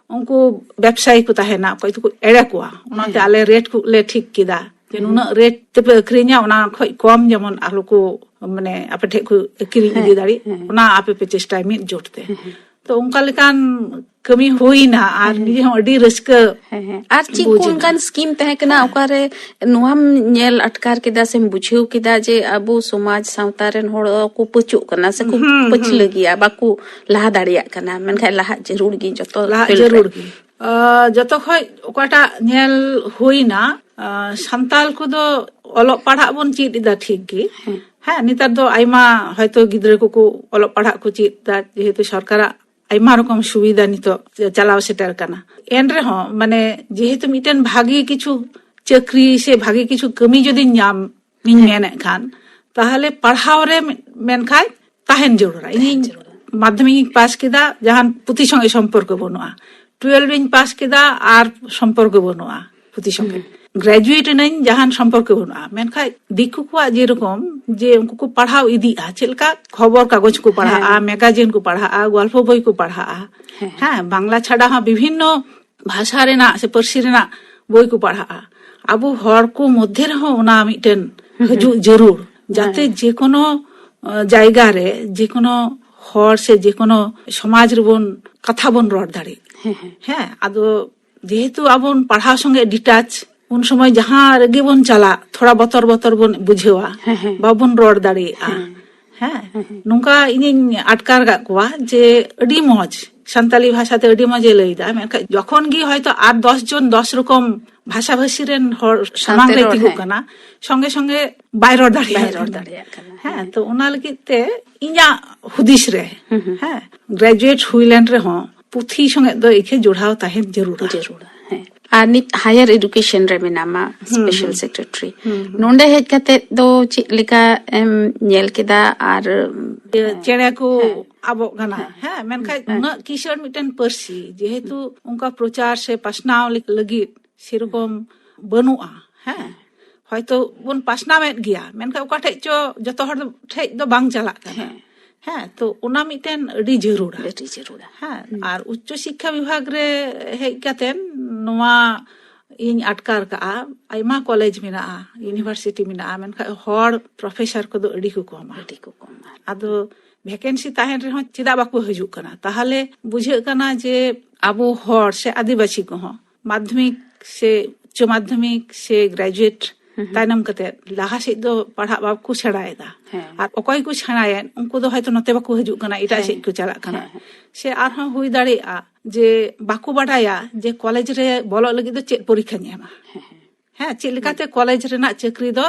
ᱩᱱᱠᱩ ᱵᱮᱵᱽᱥᱟᱭᱤ ᱠᱚ ᱛᱟᱦᱮᱱᱟ, ᱚᱠᱚᱭ ᱫᱚᱠᱚ ᱮᱲᱮ ᱠᱚᱣᱟ, ᱚᱱᱟᱛᱮ ᱦᱮᱸ᱾ ᱟᱞᱮ ᱨᱮᱴ ᱠᱚ ᱞᱮ ᱴᱷᱤᱠ ᱠᱮᱫᱟ ᱡᱮ ᱦᱮᱸ᱾ ᱱᱩᱱᱟᱹᱜ ᱨᱮᱴ ᱛᱮᱯᱮ ᱟᱹᱠᱷᱨᱤᱧᱟ, ᱚᱱᱟ ᱠᱷᱚᱡ ᱠᱚᱢ ᱡᱮᱢᱚᱱ ᱟᱞᱚ ᱠᱚ, ᱢᱟᱱᱮ ᱟᱯᱮ ᱴᱷᱮᱡ ᱠᱚ ᱠᱤᱨᱤᱧ ᱦᱮᱸ, ᱤᱫᱤ ᱫᱟᱲᱮᱜ, ᱦᱮᱸ᱾ ᱚᱱᱟ ᱟᱯᱮ ᱯᱮ ᱪᱮᱥᱴᱟᱭ ᱢᱤᱫ ᱡᱳᱴ ᱛᱮ᱾ ᱛᱚ ᱚᱱᱠᱟ ᱞᱮᱠᱟᱱ ᱠᱟᱹᱢᱤ ᱦᱩᱭᱱᱟ ᱟᱨ ᱱᱤᱡᱮ ᱦᱚᱸ ᱟᱹᱰᱤ ᱨᱟᱹᱥᱠᱟᱹ ᱦᱮᱸ ᱦᱮᱸ᱾ ᱟᱨ ᱪᱮᱫ ᱵᱩᱡᱽ ᱠᱚ ᱮᱱᱟ᱾ ᱚᱱᱠᱟᱱ ᱥᱠᱤᱢ ᱛᱟᱦᱮᱸ ᱠᱟᱱᱟ ᱚᱠᱟᱨᱮ ᱱᱚᱣᱟᱢ ᱧᱮᱞ ᱟᱴᱠᱟᱨ ᱠᱮᱫᱟ ᱥᱮᱢ ᱵᱩᱡᱷᱟᱹᱣ ᱠᱮᱫᱟ ᱡᱮ ᱟᱵᱚ ᱥᱚᱢᱟᱡᱽ ᱥᱟᱶᱛᱟ ᱨᱮᱱ ᱦᱚᱲ ᱠᱚ ᱯᱟᱹᱪᱩᱜ ᱠᱟᱱᱟ ᱥᱮ ᱠᱚ ᱯᱟᱹᱪᱷᱞᱟᱹ ᱜᱮᱭᱟ, ᱵᱟᱠᱚ ᱞᱟᱦᱟ ᱫᱟᱲᱮᱭᱟᱜ ᱠᱟᱱᱟ, ᱢᱮᱱᱠᱷᱟᱱ ᱞᱟᱦᱟᱜ ᱡᱟᱹᱨᱩᱲ ᱜᱮ ᱡᱚᱛᱚ ᱞᱟᱦᱟᱜ field ᱨᱮ᱾ ᱡᱟᱹᱨᱩᱲ ᱜᱮ᱾ ᱟᱸ, ᱡᱚᱛᱚ ᱠᱷᱚᱡ ᱚᱠᱟᱴᱟᱜ ᱧᱮᱞ ᱦᱩᱭᱱᱟ, ᱟᱸ, ᱥᱟᱱᱛᱟᱞ ᱠᱚᱫᱚ ᱚᱞᱚᱜ ᱯᱟᱲᱦᱟᱜ ᱵᱚᱱ ᱪᱮᱫ ᱮᱫᱟ ᱴᱷᱤᱠ ᱜᱮ᱾ ᱦᱮᱸ, ᱱᱮᱛᱟᱨ ᱫᱚ ᱟᱭᱢᱟ ᱦᱚᱭᱛᱚ ᱜᱤᱫᱽᱨᱟᱹ ᱠᱚᱠᱚ ᱚᱞᱚᱜ ᱯᱟᱲᱦᱟᱜ ᱠᱚ ᱪᱮᱫ ᱮᱫᱟ, ᱡᱮᱦᱮᱛᱩ ᱥᱚᱨᱠᱟᱨᱟᱜ ᱟᱭᱢᱟ ᱨᱚᱠᱚᱢ ᱥᱩᱵᱤᱫᱷᱟ ᱱᱤᱛᱚᱜ ᱪᱟᱞᱟᱣ ᱥᱮᱴᱮᱨ ᱠᱟᱱᱟ᱾ ᱮᱱ ᱨᱮᱦᱚᱸ ᱢᱟᱱᱮ ᱡᱮᱦᱮᱛᱩ ᱢᱤᱫᱴᱮᱱ ᱵᱷᱟᱜᱤ ᱠᱤᱪᱷᱩ ᱪᱟᱹᱠᱨᱤ ᱥᱮ ᱵᱷᱟᱜᱤ ᱠᱤᱪᱷᱩ ᱠᱟᱹᱢᱤ ᱡᱩᱫᱤᱧ ᱧᱟᱢ ᱤᱧ ᱢᱮᱱᱮᱫ ᱠᱷᱟᱱ, ᱛᱟᱦᱚᱞᱮ ᱯᱟᱲᱦᱟᱣ ᱨᱮ ᱢᱮᱱᱠᱷᱟᱡ ᱛᱟᱦᱮᱱ ᱡᱟᱹᱨᱩᱲᱟ᱾ ᱤᱧᱤᱧ ᱢᱟᱫᱽᱫᱷᱚᱢᱤᱠ ᱤᱧ ᱯᱟᱥ ᱠᱮᱫᱟ, ᱡᱟᱦᱟᱱ ᱯᱩᱛᱷᱤ ᱥᱚᱸᱜᱮ ᱥᱚᱢᱯᱚᱨᱠᱚ ᱵᱟᱹᱱᱩᱜᱼᱟ, ᱴᱩᱭᱮᱞᱵᱷ ᱤᱧ ᱯᱟᱥ ᱠᱮᱫᱟ ᱟᱨ ᱥᱚᱢᱯᱚᱨᱠᱚ ᱵᱟᱹᱱᱩᱜᱼᱟ ᱯᱩᱛᱷᱤ ᱥᱚᱸᱜᱮ, ᱜᱨᱮᱡᱩᱭᱮᱴ ᱮᱱᱟᱹᱧ, ᱡᱟᱦᱟᱱ ᱥᱚᱢᱯᱚᱨᱠᱚ ᱵᱟᱹᱱᱩᱜᱼᱟ᱾ ᱢᱮᱱᱠᱷᱟᱡ ᱫᱤᱠᱩ ᱠᱚᱣᱟᱜ ᱡᱮᱨᱚᱠᱚᱢ ᱡᱮ ᱩᱱᱠᱩ ᱠᱚ ᱯᱟᱲᱦᱟᱣ ᱤᱫᱤᱜᱼᱟ, ᱪᱮᱫ ᱞᱮᱠᱟ ᱠᱷᱚᱵᱚᱨ ᱠᱟᱜᱚᱡᱽ ᱠᱚ ᱯᱟᱲᱦᱟᱜᱼᱟ, ᱢᱮᱜᱟᱡᱤᱱ ᱠᱚ ᱯᱟᱲᱦᱟᱜᱼᱟ, ᱜᱚᱞᱯᱚ ᱵᱳᱭ ᱠᱚ ᱯᱟᱲᱦᱟᱜᱼᱟ, ᱦᱮᱸ, ᱵᱟᱝᱞᱟ ᱪᱷᱟᱰᱟ ᱦᱚᱸ ᱵᱤᱵᱷᱤᱱᱱᱚ ᱵᱷᱟᱥᱟ ᱨᱮᱱᱟᱜ ᱥᱮ ᱯᱟᱹᱨᱥᱤ ᱨᱮᱱᱟᱜ ᱵᱳᱭ ᱠᱚ ᱯᱟᱲᱦᱟᱜᱼᱟ᱾ ᱟᱵᱚ ᱦᱚᱲ ᱠᱚ ᱢᱚᱫᱽᱫᱷᱮ ᱨᱮᱦᱚᱸ ᱚᱱᱟ ᱢᱤᱫᱴᱮᱱ ᱦᱤᱡᱩᱜ ᱡᱟᱹᱨᱩᱲ, ᱡᱟᱛᱮ ᱡᱮᱠᱳᱱᱳ, ᱟᱸ, ᱡᱟᱭᱜᱟ ᱨᱮ ᱡᱮᱠᱳᱱᱳ ᱦᱚᱲ ᱥᱮ ᱡᱮᱠᱳᱱᱳ ᱥᱚᱢᱟᱡᱽ ᱨᱮᱵᱚᱱ ᱠᱟᱛᱷᱟ ᱵᱚᱱ ᱨᱚᱲ ᱫᱟᱲᱮᱜ᱾ ᱦᱮᱸ, ᱟᱫᱚ ᱡᱮᱦᱮᱛᱩ ᱟᱵᱚᱱ ᱯᱟᱲᱦᱟᱣ ᱥᱚᱸᱜᱮ ᱰᱤᱴᱟᱪ, ᱩᱱ ᱥᱚᱢᱚᱭ ᱡᱟᱦᱟᱸ ᱨᱮᱜᱮ ᱵᱚᱱ ᱪᱟᱞᱟᱜ, ᱛᱷᱚᱲᱟ ᱵᱚᱛᱚᱨ ᱵᱚᱛᱚᱨ ᱵᱚᱱ ᱵᱩᱡᱷᱟᱹᱣᱟ, ᱵᱟᱵᱚᱱ ᱨᱚᱲ ᱫᱟᱲᱮᱭᱟᱜᱼᱟ᱾ ᱦᱮᱸ, ᱱᱚᱝᱠᱟ ᱤᱧᱤᱧ ᱟᱴᱠᱟᱨ ᱠᱟᱜ ᱠᱚᱣᱟ ᱡᱮ ᱟᱹᱰᱤ ᱢᱚᱡᱽ, ᱥᱟᱱᱛᱟᱞᱤ ᱵᱷᱟᱥᱟᱛᱮ ᱟᱹᱰᱤ ᱢᱚᱡᱽ ᱮ ᱞᱟᱹᱭᱫᱟ, ᱢᱮᱱᱠᱷᱟᱱ ᱡᱚᱠᱷᱚᱱ ᱜᱮ ᱦᱚᱭᱛᱚ ᱟᱨ ᱫᱚᱥ ᱡᱚᱱ ᱫᱚᱥ ᱨᱚᱠᱚᱢ ᱵᱷᱟᱥᱟ ᱵᱷᱟᱹᱥᱤ ᱨᱮᱱ ᱦᱚᱲ ᱥᱟᱢᱟᱝ ᱨᱮ ᱨᱚᱲ, ᱛᱤᱸᱜᱩᱜ ᱠᱟᱱᱟ, ᱥᱚᱸᱜᱮ ᱥᱚᱸᱜᱮ ᱵᱟᱭ ᱨᱚᱲ ᱫᱟᱲᱮᱭᱟᱜ ᱠᱟᱱᱟ᱾ ᱦᱮᱸ, ᱛᱚ ᱚᱱᱟ ᱞᱟᱹᱜᱤᱫ ᱛᱮ ᱤᱧᱟᱹᱜ ᱦᱩᱫᱤᱥ ᱨᱮ, ᱦᱮᱸ, ᱜᱨᱮᱡᱩᱭᱮᱴ ᱦᱩᱭ ᱞᱮᱱ ᱨᱮᱦᱚᱸ ᱯᱩᱛᱷᱤ ᱥᱚᱸᱜᱮ ᱫᱚ ᱤᱠᱷᱟᱹ ᱡᱚᱲᱟᱣ ᱛᱟᱦᱮᱸ ᱡᱟᱹᱨᱩᱲᱟ᱾ ᱡᱟᱹᱨᱩᱲᱟ, ᱦᱮᱸ᱾ ᱟᱨ ᱱᱤᱛ ᱦᱟᱭᱟᱨ ᱮᱰᱩᱠᱮᱥᱚᱱ ᱨᱮ ᱢᱮᱱᱟᱢᱟ, ᱥᱯᱮᱥᱟᱞ ᱥᱮᱠᱨᱮᱴᱟᱨᱤ, ᱱᱚᱰᱮ ᱦᱮᱡ ᱠᱟᱛᱮ ᱫᱚ ᱪᱮᱫ ᱞᱮᱠᱟ ᱮᱢ ᱧᱮᱞ ᱠᱮᱫᱟ? ᱟᱨ ᱪᱮᱬᱮ ᱠᱚ ᱟᱵᱚᱜ ᱠᱟᱱᱟ, ᱦᱮᱸ, ᱢᱮᱱᱠᱷᱟᱱ ᱩᱱᱟᱹᱜ ᱠᱤᱥᱟᱹᱬ ᱢᱤᱫᱴᱮᱱ ᱯᱟᱹᱨᱥᱤ, ᱡᱮᱦᱮᱛᱩ ᱚᱱᱠᱟ ᱯᱨᱚᱪᱟᱨ ᱥᱮ ᱯᱟᱥᱱᱟᱣ ᱞᱟᱹᱜᱤᱫ ᱥᱮᱨᱚᱠᱚᱢ ᱵᱟᱹᱱᱩᱜᱼᱟ, ᱦᱮᱸ, ᱦᱚᱭᱛᱚ ᱵᱚᱱ ᱯᱟᱥᱱᱟᱣᱮᱫ ᱜᱮᱭᱟ, ᱢᱮᱱᱠᱷᱟᱱ ᱚᱠᱟ ᱴᱷᱮᱡ ᱪᱚ ᱡᱚᱛᱚ ᱦᱚᱲ ᱴᱷᱮᱡ ᱫᱚ ᱵᱟᱝ ᱪᱟᱞᱟᱜ ᱠᱟᱱᱟ᱾ ᱦᱮᱸ, ᱛᱚ ᱚᱱᱟ ᱢᱤᱫᱴᱮᱱ ᱟᱹᱰᱤ ᱡᱟᱹᱨᱩᱲᱟ᱾ ᱟᱹᱰᱤ ᱡᱟᱹᱨᱩᱲᱟ᱾ ᱦᱮᱸ, ᱟᱨ ᱩᱪᱪᱚ ᱥᱤᱠᱠᱷᱟ ᱵᱤᱵᱷᱟᱜᱽ ᱨᱮ ᱦᱮᱡ ᱠᱟᱛᱮ ᱱᱚᱣᱟ ᱤᱧ ᱟᱴᱠᱟᱨ ᱠᱟᱜᱼᱟ, ᱟᱭᱢᱟ ᱠᱚᱞᱮᱡᱽ ᱢᱮᱱᱟᱜᱼᱟ, ᱤᱭᱩᱱᱤᱵᱷᱟᱨᱥᱤᱴᱤ ᱢᱮᱱᱟᱜᱼᱟ, ᱢᱮᱱᱠᱷᱟᱱ ᱦᱚᱲ ᱯᱨᱚᱯᱷᱮᱥᱚᱨ ᱠᱚᱫᱚ ᱟᱹᱰᱤ ᱠᱚ ᱠᱚᱢᱟ᱾ ᱟᱹᱰᱤ ᱠᱚ ᱠᱚᱢᱟ᱾ ᱟᱫᱚ ᱵᱷᱮᱠᱮᱱᱥᱤ ᱛᱟᱦᱮᱱ ᱨᱮᱦᱚᱸ ᱪᱮᱫᱟᱜ ᱵᱟᱠᱚ ᱦᱤᱡᱩᱜ ᱠᱟᱱᱟ? ᱛᱟᱦᱚᱞᱮ ᱵᱩᱡᱷᱟᱹᱜ ᱠᱟᱱᱟ ᱡᱮ ᱟᱵᱚ ᱦᱚᱲ ᱥᱮ ᱟᱹᱫᱤᱵᱟᱹᱥᱤ ᱠᱚᱦᱚᱸ ᱢᱟᱫᱽᱫᱷᱚᱢᱤᱠ ᱥᱮ ᱩᱪᱪᱚ ᱢᱟᱫᱽᱫᱷᱚᱢᱤᱠ ᱥᱮ ᱜᱨᱮᱡᱩᱭᱮᱴ ᱛᱟᱭᱱᱚᱢ ᱠᱟᱛᱮ ᱞᱟᱦᱟ ᱥᱮᱫ ᱫᱚ ᱯᱟᱲᱦᱟᱜ ᱵᱟᱠᱚ ᱥᱮᱬᱟᱭᱮᱫᱟ᱾ ᱦᱮᱸ᱾ ᱟᱨ ᱚᱠᱚᱭ ᱠᱚ ᱥᱮᱬᱟᱭᱮᱫ, ᱩᱱᱠᱩ ᱫᱚ ᱦᱚᱭᱛᱚ ᱱᱚᱛᱮ ᱵᱟᱠᱚ ᱦᱤᱡᱩᱜ ᱠᱟᱱᱟ, ᱮᱴᱟᱜ ᱦᱮᱸ᱾ ᱥᱮᱫ ᱠᱚ ᱪᱟᱞᱟᱜ ᱠᱟᱱᱟ᱾ ᱦᱮᱸ, ᱦᱮᱸ᱾ ᱥᱮ ᱟᱨᱦᱚᱸ ᱦᱩᱭ ᱫᱟᱲᱮᱭᱟᱜᱼᱟ ᱡᱮ ᱵᱟᱠᱚ ᱵᱟᱰᱟᱭᱟ ᱡᱮ ᱠᱚᱞᱮᱡᱽ ᱨᱮ ᱵᱚᱞᱚᱜ ᱞᱟᱹᱜᱤᱫ ᱫᱚ ᱪᱮᱫ ᱯᱚᱨᱤᱠᱠᱷᱟᱧ ᱮᱢᱟ᱾ ᱦᱮᱸ, ᱪᱮᱫ ᱞᱮᱠᱟᱛᱮ ᱠᱚᱞᱮᱡᱽ ᱨᱮᱱᱟᱜ ᱪᱟᱹᱠᱨᱤ ᱫᱚ,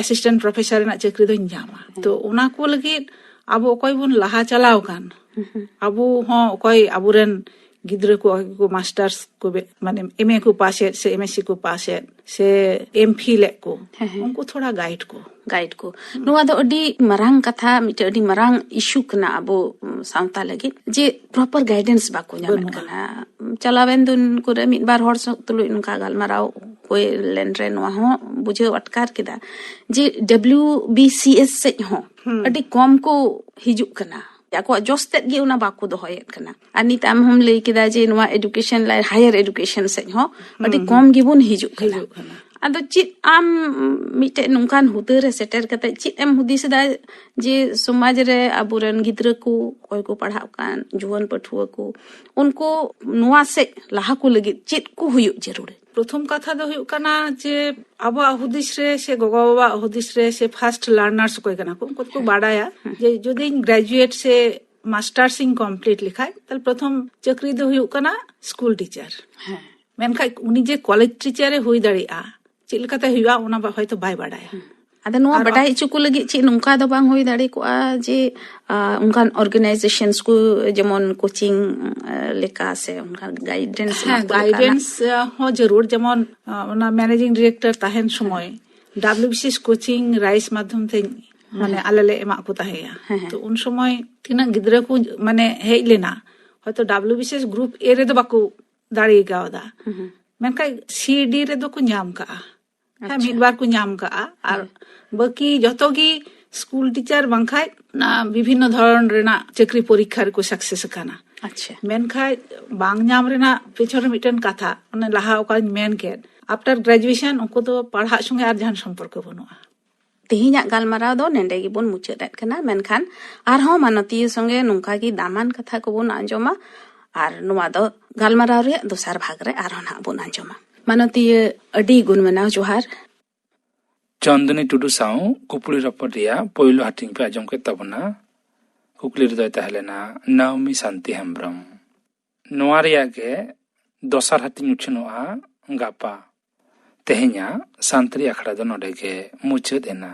ᱮᱥᱤᱥᱴᱮᱱᱴ ᱯᱨᱚᱯᱷᱮᱥᱚᱨ ᱨᱮᱱᱟᱜ ᱪᱟᱹᱠᱨᱤ ᱫᱚᱧ ᱧᱟᱢᱟ᱾ ᱛᱚ ᱚᱱᱟ ᱠᱚ ᱞᱟᱹᱜᱤᱫ ᱟᱵᱚ ᱚᱠᱚᱭ ᱵᱚᱱ ᱞᱟᱦᱟ ᱪᱟᱞᱟᱣ ᱟᱠᱟᱱ, ᱟᱵᱚ ᱦᱚᱸ ᱚᱠᱚᱭ ᱟᱵᱚᱨᱮᱱ ᱜᱤᱫᱽᱨᱟᱹ ᱠᱚ, ᱚᱠᱚᱭ ᱠᱚ ᱢᱟᱥᱴᱟᱨᱥ ᱠᱚ ᱵᱮ-, ᱢᱟᱱᱮ ᱮᱢ ᱮ ᱠᱚ ᱯᱟᱥᱮᱫ ᱥᱮ ᱮᱢ ᱮᱥ ᱥᱤ ᱠᱚ ᱯᱟᱥᱮᱫ ᱥᱮ ᱮᱢ ᱯᱷᱤᱞ ᱮᱫ ᱠᱚ, ᱦᱮᱸ, ᱦᱮᱸ᱾ ᱩᱱᱠᱩ ᱛᱷᱚᱲᱟ ᱜᱟᱭᱤᱰ ᱠᱚ᱾ ᱜᱟᱭᱤᱰ ᱠᱚ᱾ ᱱᱚᱣᱟ ᱫᱚ ᱟᱹᱰᱤ ᱢᱟᱨᱟᱝ ᱠᱟᱛᱷᱟ, ᱢᱤᱫᱴᱮᱱ ᱟᱹᱰᱤ ᱢᱟᱨᱟᱝ ᱤᱥᱩ ᱠᱟᱱᱟ ᱟᱵᱚ, ᱩᱢ, ᱥᱟᱶᱛᱟ ᱞᱟᱹᱜᱤᱫ, ᱡᱮ ᱯᱨᱚᱯᱟᱨ ᱜᱟᱭᱰᱮᱱᱥ ᱵᱟᱠᱚ ᱧᱟᱢᱮᱫ ᱵᱟᱹᱱᱩᱜᱼᱟ᱾ ᱠᱟᱱᱟ᱾ ᱪᱟᱞᱟᱣᱮᱱ ᱫᱤᱱ ᱠᱚᱨᱮ ᱢᱤᱫ ᱵᱟᱨ ᱦᱚᱲ ᱥᱟᱶ ᱛᱩᱞᱩᱡ ᱱᱚᱝᱠᱟ ᱜᱟᱞᱢᱟᱨᱟᱣ ᱦᱩᱭ ᱞᱮᱱ ᱨᱮ ᱱᱚᱣᱟ ᱦᱚᱸ ᱵᱩᱡᱷᱟᱹᱣ ᱟᱴᱠᱟᱨ ᱠᱮᱫᱟ ᱡᱮ ᱰᱟᱵᱞᱤᱭᱩ ᱵᱤ ᱥᱤ ᱮᱥ ᱥᱮᱫ ᱦᱚᱸ ᱟᱹᱰᱤ ᱠᱚᱢ ᱠᱚ ᱦᱤᱡᱩᱜ ᱠᱟᱱᱟ᱾ ᱟᱠᱚᱣᱟᱜ ᱡᱚᱥ ᱛᱮᱫ ᱜᱮ ᱚᱱᱟ ᱵᱟᱠᱚ ᱫᱚᱦᱚᱭᱮᱫ ᱠᱟᱱᱟ᱾ ᱟᱨ ᱱᱤᱛ ᱟᱢ ᱦᱚᱸᱢ ᱞᱟᱹᱭ ᱠᱮᱫᱟ ᱡᱮ ᱱᱚᱣᱟ ᱮᱰᱩᱠᱮᱥᱚᱱ ᱞᱟᱭᱤᱱ, ᱦᱟᱭᱟᱨ ᱮᱰᱩᱠᱮᱥᱚᱱ ᱥᱮᱫ ᱦᱚᱸ ᱟᱹᱰᱤ ᱠᱚᱢ ᱜᱮᱵᱚᱱ ᱦᱤᱡᱩᱜ ᱠᱟᱱᱟ᱾ ᱦᱤᱡᱩᱜ ᱠᱟᱱᱟ᱾ ᱟᱫᱚ ᱪᱮᱫ ᱟᱢ ᱢᱤᱫᱴᱮᱡ ᱱᱚᱝᱠᱟᱱ ᱦᱩᱫᱟᱹ ᱨᱮ ᱥᱮᱴᱮᱨ ᱠᱟᱛᱮ ᱪᱮᱫ ᱮᱢ ᱦᱩᱫᱤᱥ ᱮᱫᱟ ᱡᱮ ᱥᱚᱢᱟᱡᱽ ᱨᱮ ᱟᱵᱚᱨᱮᱱ ᱜᱤᱫᱽᱨᱟᱹ ᱠᱚ, ᱚᱠᱚᱭ ᱠᱚ ᱯᱟᱲᱦᱟᱜ ᱠᱟᱱ ᱡᱩᱣᱟᱹᱱ ᱯᱟᱹᱴᱷᱩᱣᱟᱹ ᱠᱚ, ᱩᱱᱠᱩ ᱱᱚᱣᱟ ᱥᱮᱫ ᱞᱟᱦᱟ ᱠᱚ ᱞᱟᱹᱜᱤᱫ ᱪᱮᱫ ᱠᱚ ᱦᱩᱭᱩᱜ ᱡᱟᱹᱨᱩᱲ? ᱯᱨᱚᱛᱷᱚᱢ ᱠᱟᱛᱷᱟ ᱫᱚ ᱦᱩᱭᱩᱜ ᱠᱟᱱᱟ ᱡᱮ ᱟᱵᱚᱣᱟᱜ ᱦᱩᱫᱤᱥ ᱨᱮ ᱥᱮ ᱜᱚᱜᱚ ᱵᱟᱵᱟᱣᱟᱜ ᱦᱩᱫᱤᱥ ᱨᱮ ᱥᱮ ᱯᱷᱟᱥᱴ ᱞᱟᱨᱱᱟᱨᱥ ᱚᱠᱚᱭ ᱠᱟᱱᱟ ᱠᱚ, ᱩᱱᱠᱩ ᱫᱚᱠᱚ ᱵᱟᱰᱟᱭᱟ ᱡᱮ ᱡᱩᱫᱤᱧ ᱜᱨᱮᱡᱩᱭᱮᱴ ᱥᱮ ᱢᱟᱥᱴᱟᱨᱥ ᱤᱧ ᱠᱚᱢᱯᱞᱤᱴ ᱞᱮᱠᱷᱟᱡ, ᱛᱟᱦᱞᱮ ᱯᱨᱚᱛᱷᱚᱢ ᱪᱟᱹᱠᱨᱤ ᱫᱚ ᱦᱩᱭᱩᱜ ᱠᱟᱱᱟ ᱥᱠᱩᱞ ᱴᱤᱪᱟᱨ᱾ ᱦᱮᱸ᱾ ᱢᱮᱱᱠᱷᱟᱡ ᱩᱱᱤ ᱡᱮ ᱠᱚᱞᱮᱡᱽ ᱴᱤᱪᱟᱨ ᱮ ᱦᱩᱭ ᱫᱟᱲᱮᱭᱟᱜᱼᱟ, ᱪᱮᱫ ᱞᱮᱠᱟᱛᱮ ᱦᱩᱭᱩᱜᱼᱟ, ᱚᱱᱟ ᱵᱟ-, ᱦᱚᱭᱛᱳ ᱵᱟᱭ ᱵᱟᱰᱟᱭᱟ᱾ ᱟᱫᱚ ᱱᱚᱣᱟ ᱟᱨ ᱵᱟᱰᱟᱭ ᱦᱚᱪᱚ ᱠᱚ ᱞᱟᱹᱜᱤᱫ ᱪᱮᱫ ᱱᱚᱝᱠᱟ ᱫᱚ ᱵᱟᱝ ᱦᱩᱭ ᱫᱟᱲᱮ ᱠᱚᱜᱼᱟ ᱡᱮ, ᱟ, ᱚᱱᱠᱟᱱ organizations ᱠᱚ, ᱡᱮᱢᱚᱱ coaching, ᱟ, ᱞᱮᱠᱟ ᱥᱮ ᱚᱱᱠᱟᱱ guidance ᱮᱢᱟ ᱦᱮᱸ, ᱠᱚ ᱞᱮᱠᱟᱱ? Guidance, ᱟ, ᱦᱚᱸ ᱡᱟᱹᱨᱩᱲ, ᱡᱮᱢᱚᱱ, ᱟ, ᱚᱱᱟ managing director ᱛᱟᱦᱮᱱ ᱥᱚᱢᱚᱭ W B C S coaching RISE ᱢᱟᱫᱽᱫᱷᱚᱢ ᱛᱮ ᱢᱟᱱᱮ ᱦᱮᱸ᱾ ᱟᱞᱮ ᱞᱮ ᱮᱢᱟᱜ ᱠᱚ ᱛᱟᱦᱮᱸᱭᱟ᱾ ᱦᱮᱸ, ᱦᱮᱸ᱾ ᱛᱚ ᱩᱱ ᱥᱚᱢᱚᱭ ᱛᱤᱱᱟᱹᱜ ᱜᱤᱫᱽᱨᱟᱹ ᱠᱚ ᱢᱟᱱᱮ ᱦᱮᱡ ᱞᱮᱱᱟ, ᱦᱚᱭᱛᱚ W B C S group A ᱨᱮᱫᱚ ᱵᱟᱠᱚ ᱫᱟᱲᱮ ᱠᱟᱣᱫᱟ, ᱦᱩᱸ, ᱦᱩᱸ᱾ ᱢᱮᱱᱠᱷᱟᱱ C D ᱨᱮᱫᱚ ᱠᱚ ᱧᱟᱢ ᱠᱟᱜᱼᱟ᱾ ᱦᱮᱸ, ᱟᱪᱪᱷᱟ᱾ ᱢᱤᱫ ᱵᱟᱨ ᱠᱚ ᱧᱟᱢ ᱠᱟᱜᱼᱟ᱾ ᱟᱨ ᱦᱮᱸ᱾ ᱵᱟᱹᱠᱤ ᱡᱚᱛᱚ ᱜᱮ ᱥᱠᱩᱞ ᱴᱤᱪᱟᱨ ᱵᱟᱝᱠᱷᱟᱡ ᱚᱱᱟ ᱵᱤᱵᱷᱤᱱᱱᱚ ᱫᱷᱚᱨᱚᱱ ᱨᱮᱱᱟᱜ ᱪᱟᱹᱠᱨᱤ ᱯᱚᱨᱤᱠᱠᱷᱟ ᱨᱮᱠᱚ success ᱟᱠᱟᱱᱟ᱾ ᱟᱪᱪᱷᱟ᱾ ᱢᱮᱱᱠᱷᱟᱡ ᱵᱟᱝ ᱧᱟᱢ ᱨᱮᱱᱟᱜ ᱯᱮᱪᱷᱚᱱ ᱨᱮ ᱢᱤᱫᱴᱮᱱ ᱠᱟᱛᱷᱟ, ᱚᱱᱮ ᱞᱟᱦᱟ ᱚᱠᱟᱧ ᱢᱮᱱ ᱠᱮᱫ, after graduation ᱩᱱᱠᱩ ᱫᱚ ᱯᱟᱲᱦᱟᱜ ᱥᱚᱸᱜᱮ ᱟᱨ ᱡᱟᱦᱟᱱ ᱥᱚᱢᱯᱚᱨᱠᱚ ᱵᱟᱹᱱᱩᱜᱼᱟ᱾ ᱛᱮᱦᱮᱧᱟᱜ ᱜᱟᱞᱢᱟᱨᱟᱣ ᱫᱚ ᱱᱮᱰᱮ ᱜᱮᱵᱚᱱ ᱢᱩᱪᱟᱹᱫ ᱮᱫ ᱠᱟᱱᱟ, ᱢᱮᱱᱠᱷᱟᱱ ᱟᱨᱦᱚᱸ ᱢᱟᱱᱚᱛᱤᱭᱟᱹ ᱥᱚᱸᱜᱮ ᱱᱚᱝᱠᱟ ᱜᱮ ᱫᱟᱢᱟᱱ ᱠᱟᱛᱷᱟ ᱠᱚᱵᱚᱱ ᱟᱸᱡᱚᱢᱟ᱾ ᱟᱨ ᱱᱚᱣᱟ ᱫᱚ ᱜᱟᱞᱢᱟᱨᱟᱣ ᱨᱮᱭᱟᱜ ᱫᱚᱥᱟᱨ ᱵᱷᱟᱜᱽ ᱨᱮ ᱟᱨᱦᱚᱸ ᱱᱟᱦᱟᱜ ᱵᱚᱱ ᱟᱸᱡᱚᱢᱟ᱾ ᱢᱟᱱᱚᱛᱤᱭᱟᱹ, ᱟᱹᱰᱤ ᱜᱩᱱ ᱢᱟᱱᱟᱣ ᱡᱚᱦᱟᱨ᱾ ᱪᱚᱱᱫᱚᱱᱤ ᱴᱩᱰᱩ ᱥᱟᱶ ᱠᱩᱠᱞᱤ ᱨᱚᱯᱚᱲ ᱨᱮᱭᱟᱜ ᱯᱳᱭᱞᱳ ᱦᱟᱹᱴᱤᱧ ᱯᱮ ᱟᱸᱡᱚᱢ ᱠᱮᱫ ᱛᱟᱵᱚᱱᱟ᱾ ᱠᱩᱠᱞᱤ ᱨᱮᱫᱚᱭ ᱛᱟᱦᱮᱸ ᱞᱮᱱᱟ ᱱᱟᱣᱢᱤ ᱥᱟᱱᱛᱤ ᱦᱮᱢᱵᱽᱨᱚᱢ᱾ ᱱᱚᱣᱟ ᱨᱮᱭᱟᱜ ᱜᱮ ᱫᱚᱥᱟᱨ ᱦᱟᱹᱴᱤᱧ ᱩᱪᱷᱟᱹᱱᱚᱜᱼᱟ ᱜᱟᱯᱟ᱾ ᱛᱮᱦᱮᱧᱟᱜ ᱥᱟᱱᱛᱟᱲᱤ ᱟᱠᱷᱲᱟ ᱫᱚ ᱱᱚᱰᱮ ᱜᱮ ᱢᱩᱪᱟᱹᱫ ᱮᱱᱟ᱾